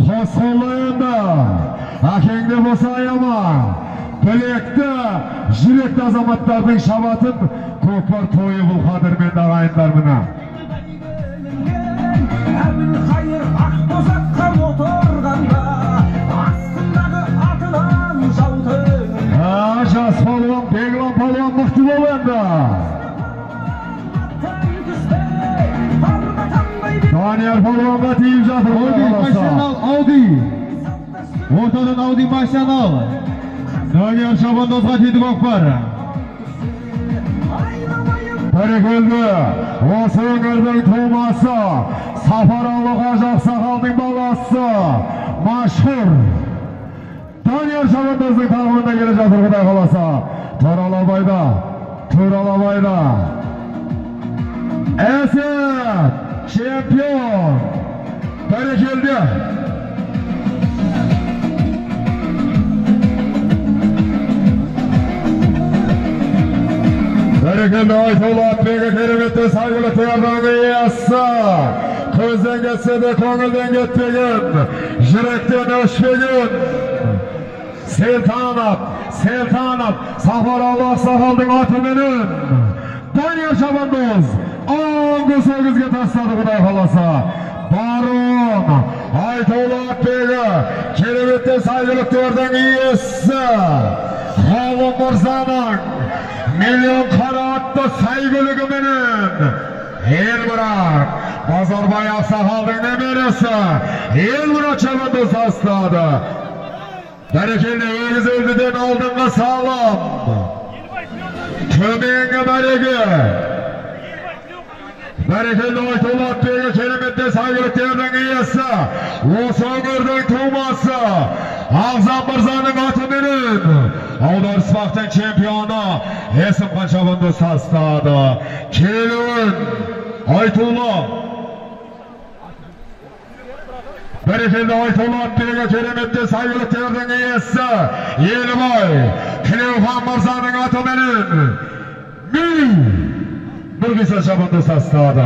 қос қолды енді. Әкеңде болса аяма. Білекті, жүректі азаматтардың шабатын көкпар тойы бұл, қадірменді ағайындар мына. Әбілқайыр Ақбозатқа отырғанда, астындағы атынан жау төнген. Жас палуан, Беглан палуан мықты бол енді. Аттан түспе, барға таңдай Данияр палуанға тиіп жатыр, Құдай Ауди қаласа. машина ал, Ауди. Ортадан Ауди машина ал. Данияр шабандозға тиді көкпар. Бәрекелді, осы өңірдің тумасы, Сафаралы қажы ақсақалдың баласы, машһүр Данияр шабандоздың тағымында келе жатыр, Құдай қаласа. Туралабайда, Туралабайда. Әсет, чемпион. Бәрекелді. Бәрекелді Айтулы атбегі кереметті сәйгүліктердің иесі. Көзден кетсе де көңілден кетпеген, жүректен өшпеген. Селтанов, Селтанов, Сафаралы ақсақалдың атыменен Данияр шабандоз 10 өгізге тастады, Құдай қаласа. Барон Айтулы атбегі кереметті сәйгүліктердің иесі. Ғалым мырзаның миллион қара атты сәйгүлігіменен Елмұрат Базарбай ақсақалдың немересі Елмұрат шабандоз тастады. Бәрекелді, өгіз өлдіден алдыңғы салым. Төменгі мәреге. Бәрекелді Айтулы атбегі кереметті сәйгүліктердің иесі. Осы өңірдің тумасы Ағзам мырзаның атыменен аударыспақтың чемпионы Есімхан шабандоз тастады. Келуін Айтулы. Бәрекелді Айтулы атбегі кереметті сәйгүліктердің иесі Елібай Тілеухан мырзаның атыменен Мю Нұрғиса шабандоз тастады.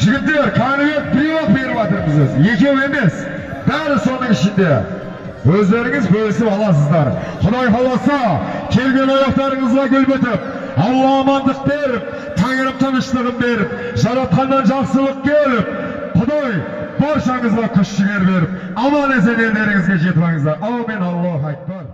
Жігіттер, конверт біреу-ақ беріп жатырмыз өзі. Екеу емес, бәрі соның ішінде. Өздеріңіз бөлісіп аласыздар. Құдай қаласа, келген аяқтарыңызға гүл бітіп, Алла амандық беріп, Тәңірім тыныштығын беріп, жаратқаннан жақсылық келіп, Құдай баршаңызға күш жігер беріп, аман есен елдеріңізге жетіп алыңыздар. Аумин, Аллаху акбар.